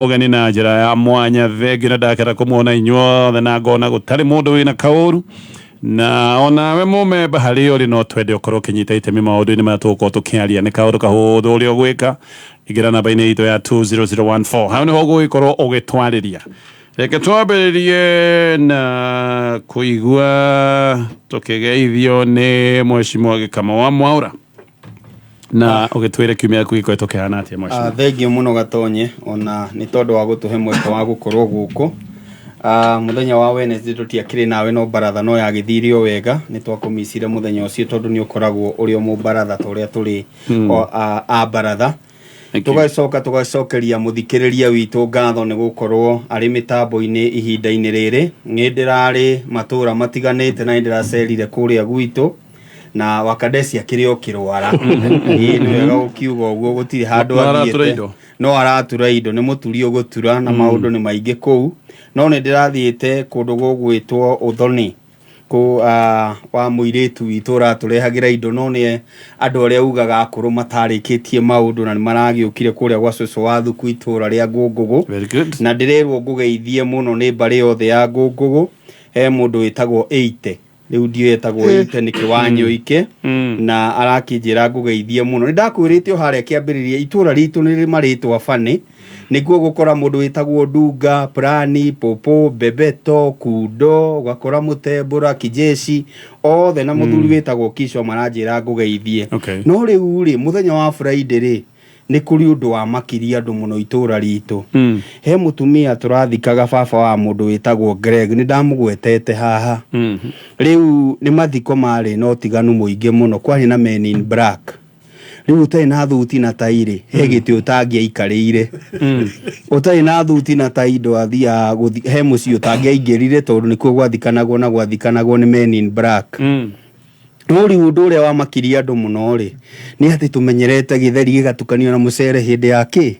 Ũgeni na njĩra ya mwanya. Thengiũ na ndakera kũmuona inyuothe na ngona gũtarĩ mũndũ wĩna kaũru, na onawe mũmemba harĩa ũrĩ no twende ũkorwo ũkĩnyita itemi maũndũ-inĩ marĩa tũgũkorwo tũkĩaria. Nĩ kaũndũ kahũthũ ũrĩa ũgwĩka, ingĩra namba-inĩ itũ ya 20014, hau nĩho ũgũgĩkorwo ũgĩtwarĩria. Reke twambĩrĩrie na kũigua tũkĩgeithio nĩ Mheshimiwa Gĩkama wa Mwaũra, na ũgĩtwĩre kiumia gĩaku gĩkoretwo kĩhana atĩa, Mheshimiwa? Thengiũ mũno Gatonye, ona nĩ tondũ wa gũtũhe mweke wa gũkorwo gũkũ. Mũthenya wa Wednesday tũtiakĩrĩ nawe, no baratha no yagĩthire o wega. Nĩ twakũmicire mũthenya ũcio tondũ nĩ ũkoragwo ũrĩ o mũbaratha ta ũrĩa tũrĩ o, a baratha. Thank you. Tũgacoka tũgacokeria mũthikĩrĩria witũ ngatho nĩ gũkorwo arĩ mĩtambo-inĩ ihinda-inĩ rĩrĩ. Nĩ ndĩrarĩ matũra matiganĩte na nĩ ndĩracerire kũrĩa gwitũ na Wakadesi akĩrĩ o kĩrwara. Ĩĩ, nĩ wega gũkiuga ũguo, gũtirĩ handũ No aratura athiĩte. indo? No aratura indo, nĩ mũturi ũgũtura na maũndũ nĩ maingĩ kũu. No nĩ ndĩrathiĩte kũndũ gũgwĩtwo Ũthoni kũ wa mũirĩtu witũ ũratũrehagĩra indo, no nĩ andũ arĩa ugaga akũrũ matarĩkĩtie maũndũ na nĩ maragĩũkire kũrĩa gwa cũcũ wa thuku itũra rĩa Ngũngũgũ. Very good. Na ndĩrerwo ngũgeithie mũno nĩ mbarĩ yothe ya Ngũngũgũ. He mũndũ wĩtagwo Eite, rĩu ndiũĩ etagwo Eite nĩkĩ, wa Nyũike, na arakĩnjĩra ngũgeithie mũno. Nĩ ndakwĩrĩte o harĩa kĩambĩrĩria, itũra ritũ nĩ rĩ marĩtwa bani nĩkuo gũkora mũndũ wĩtagwo Ndunga, Prani, Popo, Bebeto, Kundo, ũgakora Mũtembũra, Kijeshi, othe na mũthuri wĩtagwo Kico maranjĩra ngũgeithie. No rĩu rĩ, mũthenya wa Friday rĩ, nĩ kũrĩ ũndũ wa makirie andũ mũno itũra ritũ. He mũtumia tũrathikaga baba wa mũndũ wĩtagwo Greg, nĩ ndamũgwetete haha. Rĩu nĩ mathiko marĩ na ũtiganu mũingĩ mũno, kwarĩ na Men in Black. Rĩu ũtarĩ na thuti na tai rĩ, he gĩtĩ ũtangĩaikarĩire. Ũtarĩ na thuti na tai ndwathiaga gũthi he mũciĩ ũtangĩaingĩrire tondũ nĩkuo gwathikanagwo, na gwathikanagwo nĩ Men in Black. No rĩu ũndũ ũrĩa wamakirie andũ mũno rĩ, nĩ atĩ tũmenyerete gĩtheri gĩgatukanio na mũcere hĩndĩ ya kĩ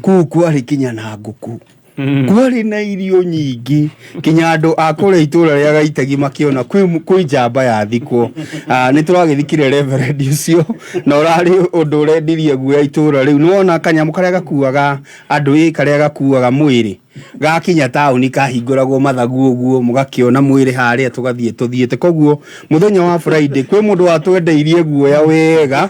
kũu kwarĩ kinya na ngũkũ, kwarĩ na irio nyingĩ, kinya andũ a kũrĩa itũra rĩa Gaitegi makĩona kwĩ njamba yathikwo. Nĩ tũragĩthikire reverend ũcio na ũrarĩ ũndũ ũrendirie guoya itũra rĩu. Nĩ wona kanyamũ karĩa gakuaga andũ ĩ, karĩa gakuaga mwĩrĩ gakinya taũni kahingũragwo mathagu ũguo, mũgakĩona mwĩrĩ harĩa tũgathiĩ tũthiĩte. Koguo mũthenya wa Friday kwĩ mũndũ watwendeirie guoya wega.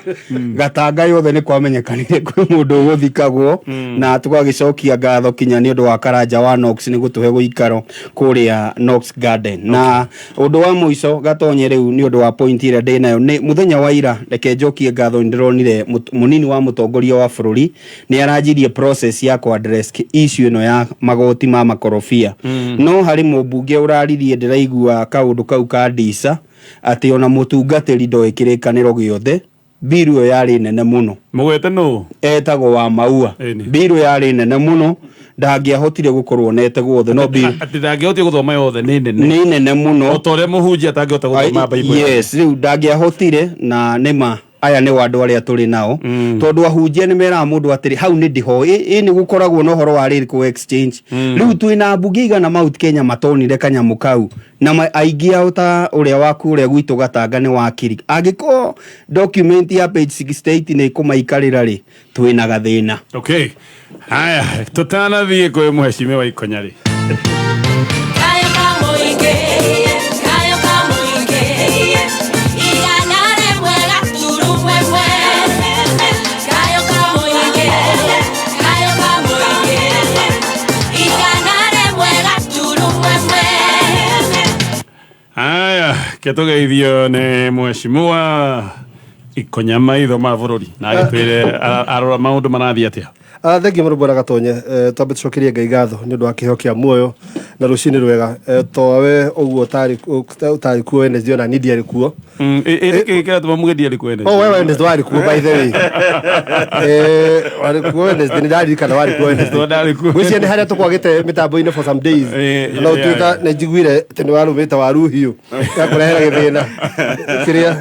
Gatanga yothe nĩ kwamenyekanire kwĩ mũndũ ũgũthikagwo, na tũgagĩcokia ngatho kinya nĩ ũndũ wa Karanja wa Knox nĩ gũtũhe gũikaro kũrĩa Knox Garden. Na ũndũ wa mũico Gatonye, rĩu nĩ ũndũ wa point ĩrĩa ndĩ nayo, nĩ mũthenya wa ira, reke njokie ngatho, nĩ ndĩronire mũnini wa mũtongoria wa bũrũri nĩ aranjirie process ya ku address issue ĩno ya magoti ma makorobia. No harĩ mũmbunge ũraririe, ndĩraigua kaũndũ kau ka ndisa atĩ ona mũtungatĩri ndoĩ kĩrĩkanĩro gĩothe. Mbiru ĩyo yarĩ nene mũno. Mũgwete nũ? Etagwo wa Maua. Ĩni. Mbiru yarĩ nene mũno, ndangĩahotire gũkorwo onete guothe, no mbiru Atĩ ndangĩhotire gũthoma yothe, nĩ nene. Nĩ nene mũno. O ta ũrĩa mũhunjia atangĩhota gũthoma Bible yothe. Yes, rĩu ndangĩahotire, na nĩma aya nĩ andũ arĩa tũrĩ nao, tondũ ahunjia nĩ meraga mũndũ atĩrĩ, hau nĩ ndĩho ĩ nĩ gũkoragwo na ũhoro wa lyrical exchange. Rĩu twĩ na mbunge igana Mount Kenya matonire kanyamũ kau, na aingĩ ao ta ũrĩa waku ũrĩa gwitũ Gatanga nĩ wakiri. Angĩkorwo document ya page 68 nĩ ĩkũmaikarĩra rĩ, twĩna gathĩna. Okay, haya, tũtanathiĩ kwĩ Mheshimiwa Ikonya rĩ, Kayo ka mũingĩ, kayo ka mũingĩ, 100.1. Kayo ka mũingĩ, kayo ka mũingĩ, 101.1. Haya, ketũgeithio nĩ Mheshimiwa Ikonya maitho ma bũrũri na agĩtwĩre arora maũndũ marathiĩ atĩa. Thengiũ mũno bwana Gatonye. Twambe tũcokerie Ngai ngatho nĩ ũndũ wa kĩheo kĩa muoyo na rũcinĩ rwega. Towe ũguo ũtarĩ kuo Wednesday, ona niĩ ndiarĩ kuo. Ĩ kĩratũma muge ndiarĩ kuo? Oh, we Wednesday warĩ kuo, by the way. Warĩ kuo Wednesday, nĩ ndaririkana warĩ kuo Wednesday. To ndarĩ kuo. Ngwĩciria nĩ harĩa tũkwagĩte mĩtambo-inĩ for some days. Na ũtuĩka nĩ njiguire atĩ nĩ warũmĩte waru hiũ gakũrehera gĩthĩna kĩrĩa.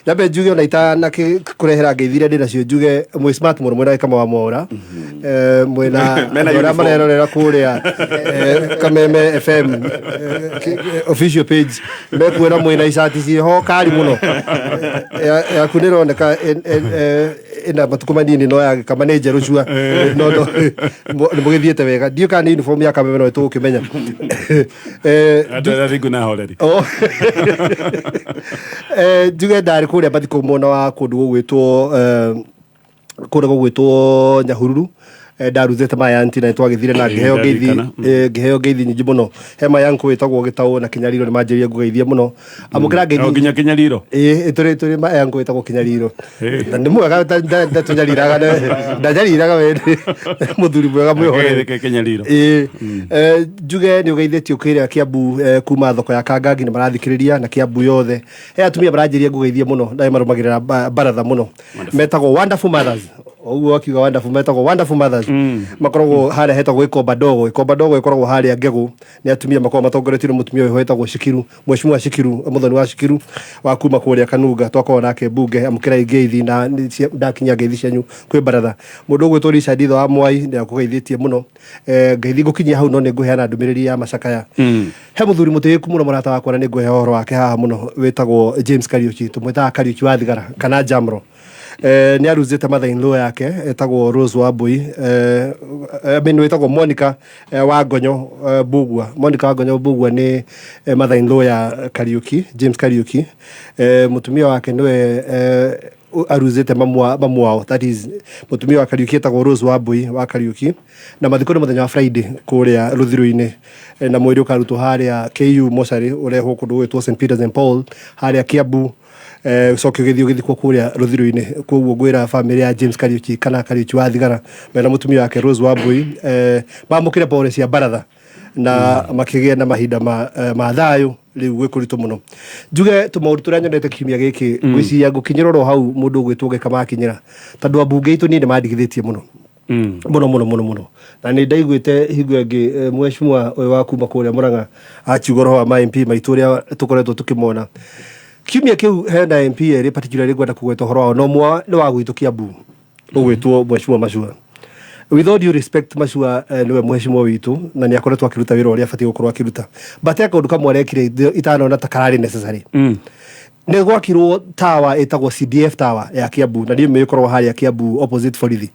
Nyambe njuge ona itana kũrehera ngeithi iria ndĩ nacio, njuge mwĩ smart mũno, mwĩna Gĩkama wa Mwaũra. Mwĩna Mena andũ arĩa uniform. marerorera kũrĩa Kameme FM official page mekuona mwĩna icati ciĩho kari mũno. Yaku nĩ ĩroneka. Ĩna matukũ manini no ya gĩkama nĩ njerũ cua no no nĩ mũgĩthiĩte wega. Ndiũ kana nĩ uniform ya Kameme no tũgũkĩmenya. Andũ arĩa thingu na horeri. Oh. Njuge ndarĩ kũrĩa mathiko mwena wa kũndũ gũgwĩtwo kũrĩa gũgwĩtwo Nyahururu. Ndarutĩte mayanti na nĩtwagĩthire na ngĩheo ngeithi. Ndarikana. Ngĩheo ngeithi nyingĩ mũno. He mayanko wĩtagwo Gĩtaũ na Kĩnyariro nĩ manjĩrire ngũgeithie mũno. Amũkĩra ngeithi. O nginya Kinyariro. Ĩĩ, tũrĩ mayanko wĩtagwo Kĩnyariro. Ĩĩ. Na nĩ mwega ndatũnyariraga, ndanyariraga we mũthuri mwega mwĩhoreri. Akĩgeithĩka Kinyariro. Ĩĩ. Njuge nĩ ũgeithĩtio kĩrĩa Kiambu, kuma thoko ya Kangangi nĩ marathikĩrĩria na Kiambu yothe. He atumia maranjĩria ngũgeithie mũno na marũmagĩrĩra baratha mũno. Metagwo Wonderful Mothers. Ũguo akiuga wonderful, metagwo Wonderful Mothers. Makoragwo harĩa hetagwo Gĩkomba Ndogo. Gĩkomba Ndogo ĩkoragwo harĩa Ngegũ. Nĩ atumia makoragwo matongoretio nĩ mũtumia ũyũ wetagwo Shikiru, Mheshimiwa Shikiru, mũthoni wa Shikiru wa kuma kũrĩa Kanunga. Twakorwo nake mbunge. Amũkĩrai ngeithi na ndakinyia ngeithi cianyu kwĩ baratha. Mũndũ ũgwĩtwo Richard Itho wa Mwai nĩ akũgeithĩtie mũno. Ngeithi ngũkinyia hau no nĩ ngũheana ndũmĩrĩri ya macakaya. He mũthuri mũtĩĩku mũno mũrata wakwa na nĩ ngũhe ũhoro wake haha mũno wĩtagwo James Kariuki. Tũmwĩtaga Kariuki wa Thigara kana Jamro. Nĩ aruzĩte mother in law yake etagwo Rose Wambui, I mean wĩtagwo Monica Wangonyo Mbugua. Monica Wangonyo Mbugua nĩ mother in law ya Kariuki, James Kariuki. Mũtumia wake nĩwe aruzĩte mamu wao, that is mũtumia wa Kariuki etagwo Rose Wambui wa Kariuki, na mathiko nĩ mũthenya wa Friday kũrĩa Rũthiru-inĩ. Na mwĩrĩ ũkarutwo harĩa KU mocarĩ ũrehwo kũndũ gwĩtwo St Peters and Paul harĩa Kiambu, ũcoke ũgĩthiĩ ũgĩthikwo kũrĩa Rũthiru-inĩ. Koguo ngwĩra famĩlĩ ya James Kariuki kana Kariuki wa Thigara mena mũtumia wake Rose Wambui, mamũkĩre pore cia baratha na makĩgĩe na mahinda ma thayũ. Rĩu gwĩ kũritũ mũno. Njuge tũmaũndũ tũrĩa nyonete kiumia gĩkĩ, ngwĩciria ngũkinyĩra oro hau mũndũ ũgwĩtwo Gĩkama akinyĩra, tondũ ambunge aitũ niĩ nĩ mandigithĩtie mũno mũno mũno mũno mũno, na nĩ ndaiguĩte hingo ĩngĩ mheshimiwa ũyũ wa kuma kũrĩa Mũrang'a akiuga ũhoro wa ma MP maitũ ũrĩa tũkoretwo tũkĩmona kiumia kĩu. Hena MP erĩ particularly ngwenda kũgweta ũhoro wao, no mwa nĩ wa gwitũ Kiambu ũgwĩtwo Mheshimiwa Macua. With all due respect, Macua nĩwe mheshimiwa witũ na nĩ akoretwo akĩruta wĩra ũrĩa abatiĩ gũkorwo akĩruta, but he kaũndũ kamwe arekire itanona ta kararĩ necessary. Nĩ gwakirwo tower ĩtagwo CDF Tower ya Kiambu, na niĩ ĩkoragwo harĩa Kiambu opposite borithi.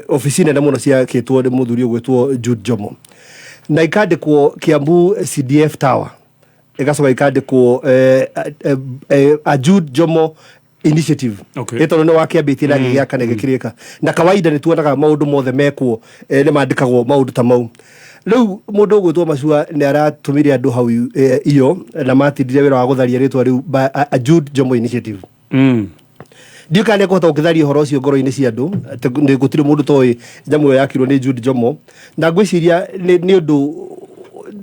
Obici nene mũno ciakĩtwo nĩ mũthuri ũgwĩtwo Jude Jomo na ikandĩkwo Kiambu CDF Tower, ĩgacoka ikandĩkwo a Jude Jomo Initiative. Ĩ tondũ nĩ wakĩambĩtie na gĩgĩaka na gĩkĩrĩka, na kawaida nĩ tuonaga maũndũ mothe mekwo nĩ mandĩkagwo maũndũ ta mau. Rĩu mũndũ ũgwĩtwo Macua nĩ aratũmire andũ hau iyo na matindire wĩra wa gũtharia rĩtwa rĩu a Jude Jomo Initiative. Ndiũ kana nĩekũhota gũkĩtharia ũhoro ũcio ngoro-inĩ cia andũ atĩ nĩ gũtirĩ mũndũ toĩ nyamũ ĩyo yakirwo nĩ Jude Jomo, na ngwĩciria nĩ ũndũ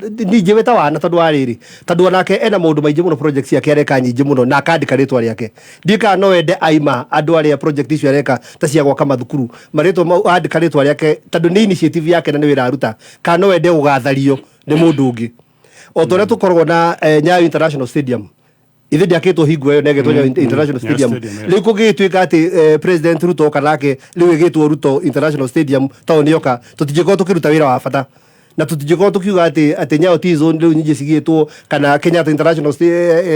ningĩ wĩta wana, tondũ wa rĩrĩ, tondũ onake ena maũndũ maingĩ mũno, project ciake areka nyingĩ mũno na akandĩka rĩtwa rĩake. Ndiũ kana no ende aima andũ arĩa project icio areka ta cia gwaka mathukuru marĩtwa mau andĩka rĩtwa rĩake, tondũ nĩ initiative yake na nĩ wĩra aruta, kana no ende gũgathario nĩ mũndũ ũngĩ o ta ũrĩa tũkoragwo na Nyayo International Stadium. Ithe ndiakĩtwo hingo ĩyo negetwo Nyayo International Nyayo Stadium. Stadium, yes. Rĩu kũngĩgĩtuĩka atĩ President Ruto oka nake rĩu ĩgĩtwo Ruto International Stadium taũni yoka, tũtingĩkorwo tũkĩruta wĩra wa bata na tũtingĩkorwo tũkiuga atĩ Nyayo T-Zone rĩu nyingĩ cigĩtwo kana Kenyatta International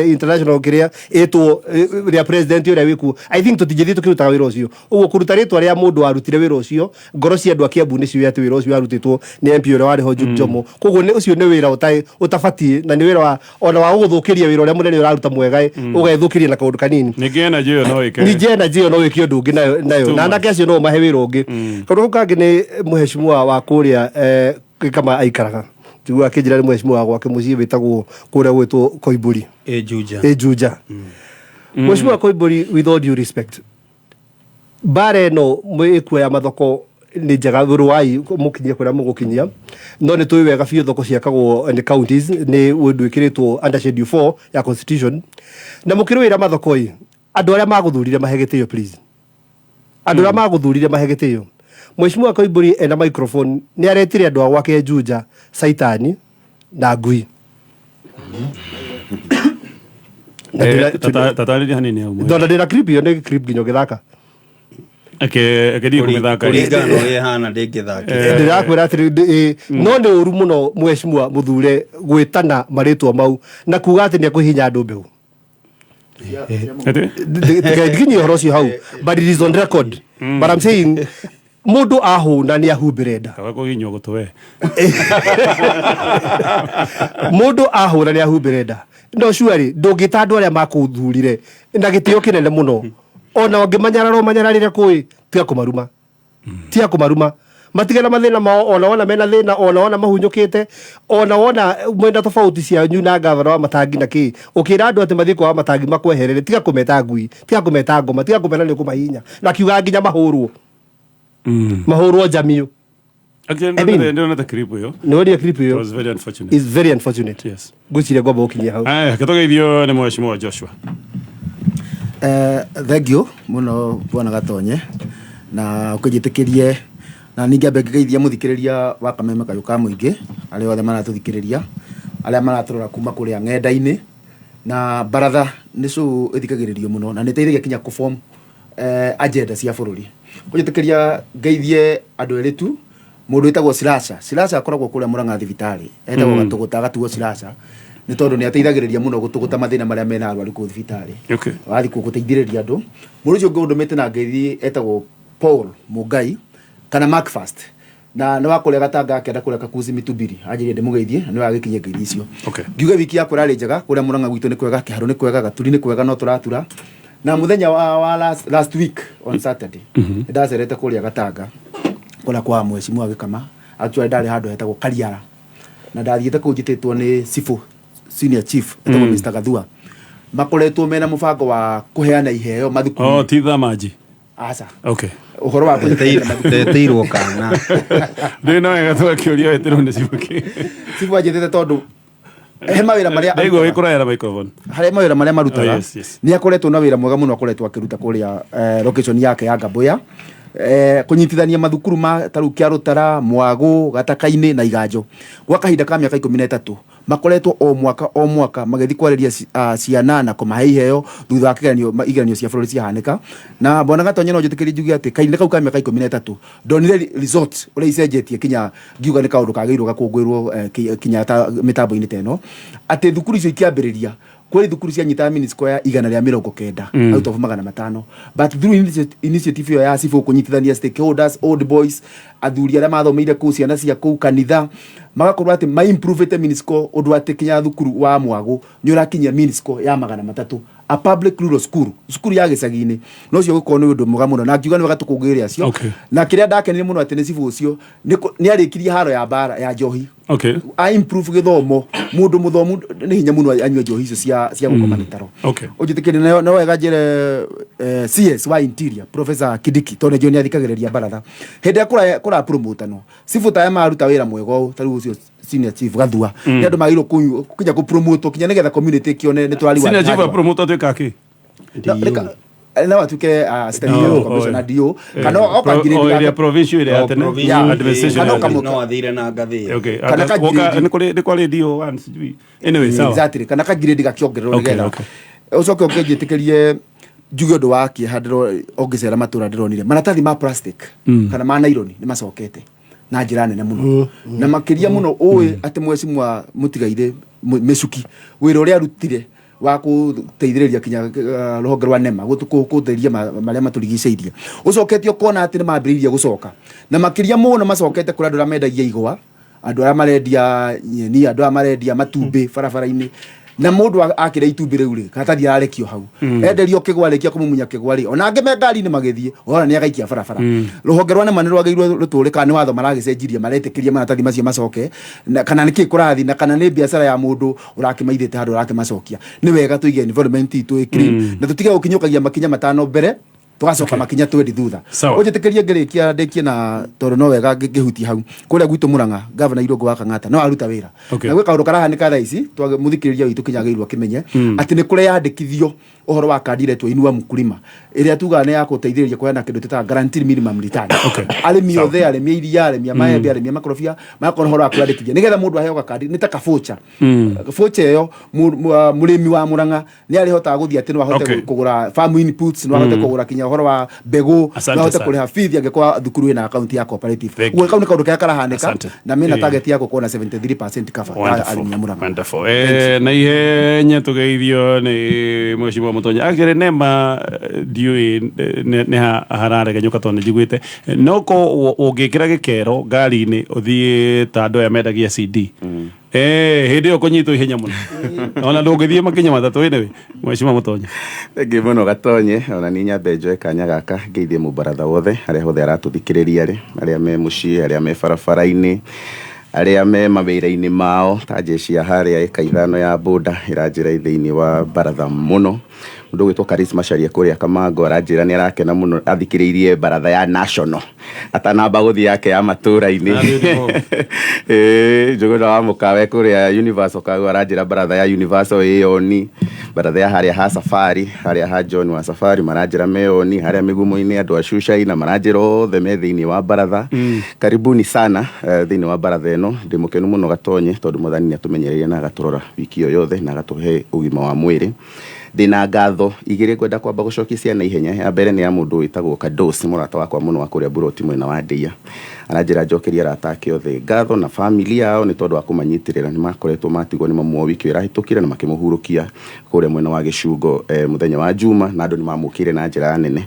International kĩrĩa ĩtwo rĩa president ũrĩa wĩkuo. I think tũtingĩthiĩ tũkĩrutaga wĩra ũcio ũguo, kũruta rĩtwa rĩa mũndũ warutire wĩra ũcio. Ngoro cia andũ a Kiambu nĩ ciũĩ atĩ wĩra ũcio warutĩtwo nĩ MP ũrĩa warĩ ho Jude Jomo. Koguo nĩ ũcio nĩ wĩra ũtabatiĩ na nĩ wĩra wa ona wa gũgũthũkĩria wĩra ũrĩa mũnene ũraruta mwega, ũgethũkĩria na kaũndũ kanini. Ningĩ energy ĩyo no ĩke. Ningĩ energy ĩyo no ĩke ũndũ ũngĩ nayo Too na much. anake acio no mahe wĩra ũngĩ. Kaũndũ kau kangĩ nĩ mheshimiwa wa kũrĩa kama aikaraga njiguaga akĩnjĩra nĩ mheshimiwa wa gwake mũciĩ wĩtagwo kũrĩa gwĩtwo Koimbũri. Ĩ Juja. Ĩ Juja. Mheshimiwa Koimbũri, with all due respect, mbara ĩno ĩkuo ya mathoko nĩ njega, rũai mũkinyie kũrĩa mũgũkinyia, no nĩ tũĩ wega biũ thoko ciakagwo nĩ counties, nĩ ũndũ ĩkĩrĩtwo under schedule 4 ya constitution. Na mũkĩrũĩra mathoko ĩ, andũ arĩa magũthurire mahe gĩtĩo, please, andũ arĩa magũthurire mahe gĩtĩo. Mheshimiwa Koimbũri ena microphone nĩ aretire andũ a gwake Juja caitani na ngui. Na Tatarĩria hanini hau. Ndona ndĩna clip ĩyo, nĩ clip nginya ũgĩthaka. Eke kũmĩthaka. Kũringana na ũrĩa ĩhana ndĩngĩthakĩra. Ndĩrakwĩra atĩrĩ, no nĩ ũru mũno mheshimiwa mũthure gwĩtana marĩtwa mau na kuga atĩ nĩ ekũhihinya andũ mbegũ. Ati? Tigakinyie ũhoro ũcio hau, but it is on record. But I'm saying mũndũ ahũna nĩ ahumbĩre nda. Kaga kũginywo gũtũ we. Mũndũ ahũra nĩ ahumbĩre nda. No surely ndũngĩta andũ arĩa makũthurire na gĩtĩo kĩnene mũno, ona ũngĩmanyarara ũmanyararĩre kũĩ, tiga kũmaruma, tiga kũmaruma, matige na mathĩna mao. Ona wona mena thĩna, ona wona mahunyũkĩte, ona wona mwena tofauti cianyu na gavana wa Matangi na kĩ, ũkĩra andũ atĩ mathiĩ kwa Matangi makweherere, tiga kũmeta ngui, tiga kũmeta ngoma, tiga kũmena nĩ ũkũmahinya na kiuga nginya mahũrwo, mahũrwo njamiũ. Actually, I mean- ndĩronete clip ĩyo. Nĩ wonire clip It ĩyo? was very unfortunate. Is very unfortunate. Yes. Ngwĩciria ngwamba gũkinyia hau. Aya, gĩtũgeithio nĩ Mheshimiwa Joshua. Thank you muno, bwana Gatonye, na ũkĩnjĩtĩkĩrie na ningĩ ambe ngĩgeithia mũthikĩrĩria wa Kameme Kayũ ka Mũingĩ, arĩa othe maratũthikĩrĩria, arĩa maratũrora kuma kũrĩa ng'enda-inĩ. Na baratha nĩ show ĩthikagĩrĩrio mũno na nĩ ĩteithagia kinya kũform agenda cia bũrũri. Kũnjĩtĩkĩria ngeithie andũ erĩ tu, mũndũ wĩtagwo Sirasha. Sirasha akoragwo kũrĩa Mũrang'a thibitarĩ, etagwo Gatũgũta, agatuo Sirasha nĩ tondũ nĩ ateithagĩrĩria mũno gũtũgũta mathĩna marĩa mena arwaru kũu thibitarĩ. Wathiĩ kuo gũteithĩrĩria andũ. Mũndũ ũcio ũngĩ ũndũmĩte na ngeithi etagwo Paul Mũngai kana Mark Fast, na nĩ wa kũrĩa Gatanga akĩenda kũrĩa Kakuzi Mitubiri, anjĩrire ndĩmũgeithie na nĩwe agĩkinyia ngeithi icio. Ngiuge wiki yakwa ĩrarĩ njega. Kũrĩa Mũrang'a gwitũ nĩ kwega, Kĩharũ nĩ kwega, Gaturi nĩ kwega, no tũratura. Na mũthenya wa last week on Saturday nĩ ndacerete kũrĩa Gatanga, kũrĩa kwa Mheshimiwa Gĩkama. Actually ndarĩ handũ hetagwo Kariara, na ndathiĩte kũu njĩtĩtwo nĩ cibũ, senior chief etagwo Mr. Gathua. Makoretwo mena mũbango wa kũheana iheo mathukuru. Oh, ti thamaji. Aca. Okay. Ũhoro wa kũnyitanĩra mathukuru. Ndeteirwo kana. Ndĩ no wega twakĩũria weterwo nĩ cibũ kĩ. Cibũ anjĩtĩte tondũ he mawĩra marĩa Ndaigua wĩ arutaga. kũraya na microphone. Harĩ mawĩra marĩa marutaga. Oh, yes. Nĩ akoretwo na wĩra mwega mũno akoretwo akĩruta kũrĩa location yake ya Ngamboya, kũnyitithania mathukuru ma tarĩu Kĩarũtara, Mwagũ, Gataka-inĩ na Iganjo. Gwa kahinda ka mĩaka 13 makoretwo o mwaka o mwaka magĩthiĩ kwarĩria ciana na kũmahe iheo thutha wa kĩgeranio, igeranio cia bũrũri ciahanĩka. Na bwana Gatonye, no njĩtĩkĩrie njuge atĩ kahinda kau ka mĩaka 13 ndonire result ũrĩa icenjetie, kinya ngiuga nĩ kaũndũ kagĩrĩirwo gakũngũĩrwo kinya ta mĩtambo-inĩ ta ĩno, atĩ thukuru icio ikĩambĩrĩria kwĩ thukuru cianyitaga mean score ya 190 out of 500, but through initiative ĩyo ya cibũ kũnyitithania stakeholders, old boys, athuri arĩa mathomeire kũu, ciana cia kũu, kanitha, magakorwo atĩ ma-improvete mean score ũndũ atĩ kinya thukuru wa Mwagũ nĩ ũrakinyia mean score ya 300, a public rural school, cukuru ya gĩcagi-inĩ. No ũcio gũkorwo nĩ ũndũ mwega mũno na ngiuga nĩ wega tũkũngũĩre acio. Na kĩrĩa ndakenire mũno atĩ nĩ cibũ ũcio nĩ arĩkirie haro ya mbara ya njohi. A improve gĩthomo, mũndũ mũthomu nĩ hinya mũno anyue njohi icio cia gũkoma mĩtaro. Ũnjĩtĩkĩrie no wega njĩre CS wa Interior, Professor Kindiki, tondũ nĩnjũĩ nĩ athikagĩrĩria baratha hĩndĩ ĩrĩa kũra promotano cibũ ta aya maruta wĩra mwega ũũ, ta rĩu ũcio senior chief Gathua, nĩ andũ magĩrĩirwo kinya kũpromotwo kinya nĩgetha community ĩkĩone nĩ tũrariwa. Senior chief promoter atuĩka kĩ? No atuĩke assistant commissioner, DO, kana oka O grade ĩrĩa gake. provincial ĩrĩa ya tene. Yeah. Administration Kana ya tene. No athire na ngathĩ. Kana ka grade. Nĩ kwarĩ DO one sijui. Anyway, sawa. Exactly, kana ka grade gakĩongererwo nĩgetha ũcoke ũkĩnjĩtĩkĩrie njuge ũndũ wa kĩeha ũngĩcera matũra ndĩronire maratathi ma plastic kana ma nylon nĩ macokete na njĩra nene mũno, na makĩria mũno ũĩ atĩ mwecimwa mũtigaire Mĩcuki, wĩra ũrĩa arutire wa gũteithĩrĩria kinya rũhonge rwa NEMA gũtheria marĩa matũrigicĩirie, ũcokete ũkona atĩ nĩ mambĩrĩirie gũcoka, na makĩria mũno macokete kũrĩ andũ arĩa mendagia igwa, andũ arĩa marendia nyeni, andũ arĩa marendia matumbĩ barabara-inĩ. Na mũndũ akĩrĩa itumbĩ rĩu rĩ, karatathi ararekio hau, enderio kĩgwa, arĩkia kũmumunya kĩgwa rĩ, ona angĩ me ngari-inĩ magĩthiĩ ũrona nĩ agaikia barabara. Rũhonge rwa NEMA nĩ rwagĩrĩirwo rũtũre kana nĩ watho maragĩcenjirie maretĩkĩria maratathi macio macoke, na kana nĩ kĩ kũrathiĩ, na kana nĩ biacara ya mũndũ ũrakĩmaithĩte handũ ũrakĩmacokia. Nĩ wega tũige environment itũ ĩ clean na tũtige gũkinyũkagia makinya 5 mbere, tũgacoka makinya 20 thutha. Sawa. Ũnjĩtĩkĩrie ngĩrĩkia ndĩkie na tondũ no wega ngĩhutia hau kũrĩa gwitũ Mũrang'a, gavana Irũngũ wa Kang'ata no aruta wĩra. Na gwĩ kaũndũ karahanĩka thaa ici mũthikĩrĩria witũ kinya agĩrĩirwo akĩmenye atĩ nĩ kũreyandĩkithio ũhoro wa kandi ĩretwo Inua Mkulima, ĩrĩa tugaga nĩ ya gũteithĩrĩria kũheana kĩndũ twĩtaga guaranteed minimum return. Arĩmi othe, arĩmi a iria, arĩmi a maembe, arĩmi a makorobia, magakorwo ũhoro wa kwĩyandĩkithia nĩgetha mũndũ aheo gakandi nĩ ta kabũca. Voucher ĩyo mũrĩmi wa Mũrang'a nĩ arĩhotaga gũthiĩ atĩ no ahote kũgũra farm inputs, no ahote kũgũra kinya ũhoro wa mbegũ, Asante no ahote sana. kũrĩha fees angĩkorwo thukuru ĩna akaunti ya cooperative. Thank Ũguo you. kau nĩ kaũndũ karĩa karahanĩka Asante. na mena Eh. target ya gũkorwo na 73% cover ya arĩmi a Murang'a. Wonderful. Na ihenya tugeithio nĩ mheshimiwa Mutonya. Actually nema ndiũĩ nĩ ha hararegenyũka tondũ nĩnjiguĩte no ko ũngĩkĩra gĩkero ngari-inĩ ũthiĩ ta andũ aya mendagia CD hĩndĩ ĩyo kũnyitwo ihenya mũno ona ndũngĩthiĩ makinya matatũ. Anyway, mheshimiwa Mutonya. Thengiũ mũno Gatonye. Ona niĩ nyambe njoe kanya gaka ngeithie mũbaratha wothe arĩa hothe aratũthikĩrĩria rĩ, arĩa me mũciĩ, arĩa me barabara-inĩ, arĩa me mawĩra-inĩ mao, ta jeshi ya harĩa ĩka 5 ya boda ĩranjĩra thĩinĩ wa baratha mũno. Mũndũ ũgwĩtwo Karisma Caria kũrĩa Kamango aranjĩra nĩ arakena mũno athikĩrĩirie baratha ya national atanamba gũthiĩ yake ya matũra-inĩ. Njũgũna wa mũkawe kũrĩa Universal Kago aranjĩra baratha ya Universal ĩyoni, baratha ya harĩa ha Safari, harĩa ha John wa Safari maranjĩra meyoni, harĩa mĩgumo-inĩ andũ a Shushaina maranjĩra othe me thĩinĩ wa baratha. Karibuni sana thĩinĩ wa baratha ĩno. Ndĩ mũkenu mũno Gatonye tondũ mwathani nĩ atũmenyereire na agatũrora wiki ĩyo yothe na agatũhe ũgima wa mwĩrĩ. Ndĩna ngatho igĩrĩ ngwenda kwamba gũcokia cia naihenya. Ya mbere nĩ ya mũndũ wĩtagwo Kados, mũrata wakwa mũno wa kũrĩa Buroti mwena wa Ndeia. Aranjĩra njokerie arata ake othe ngatho na family yao nĩ tondũ wa kũmanyitĩrĩra. Nĩ makoretwo matigwo nĩ mamu wao wiki ĩyo ĩrahĩtũkire na makĩmũhurũkia kũrĩa mwena wa Gĩcungo mũthenya wa Juma, na andũ nĩ mamũkĩire na njĩra nene.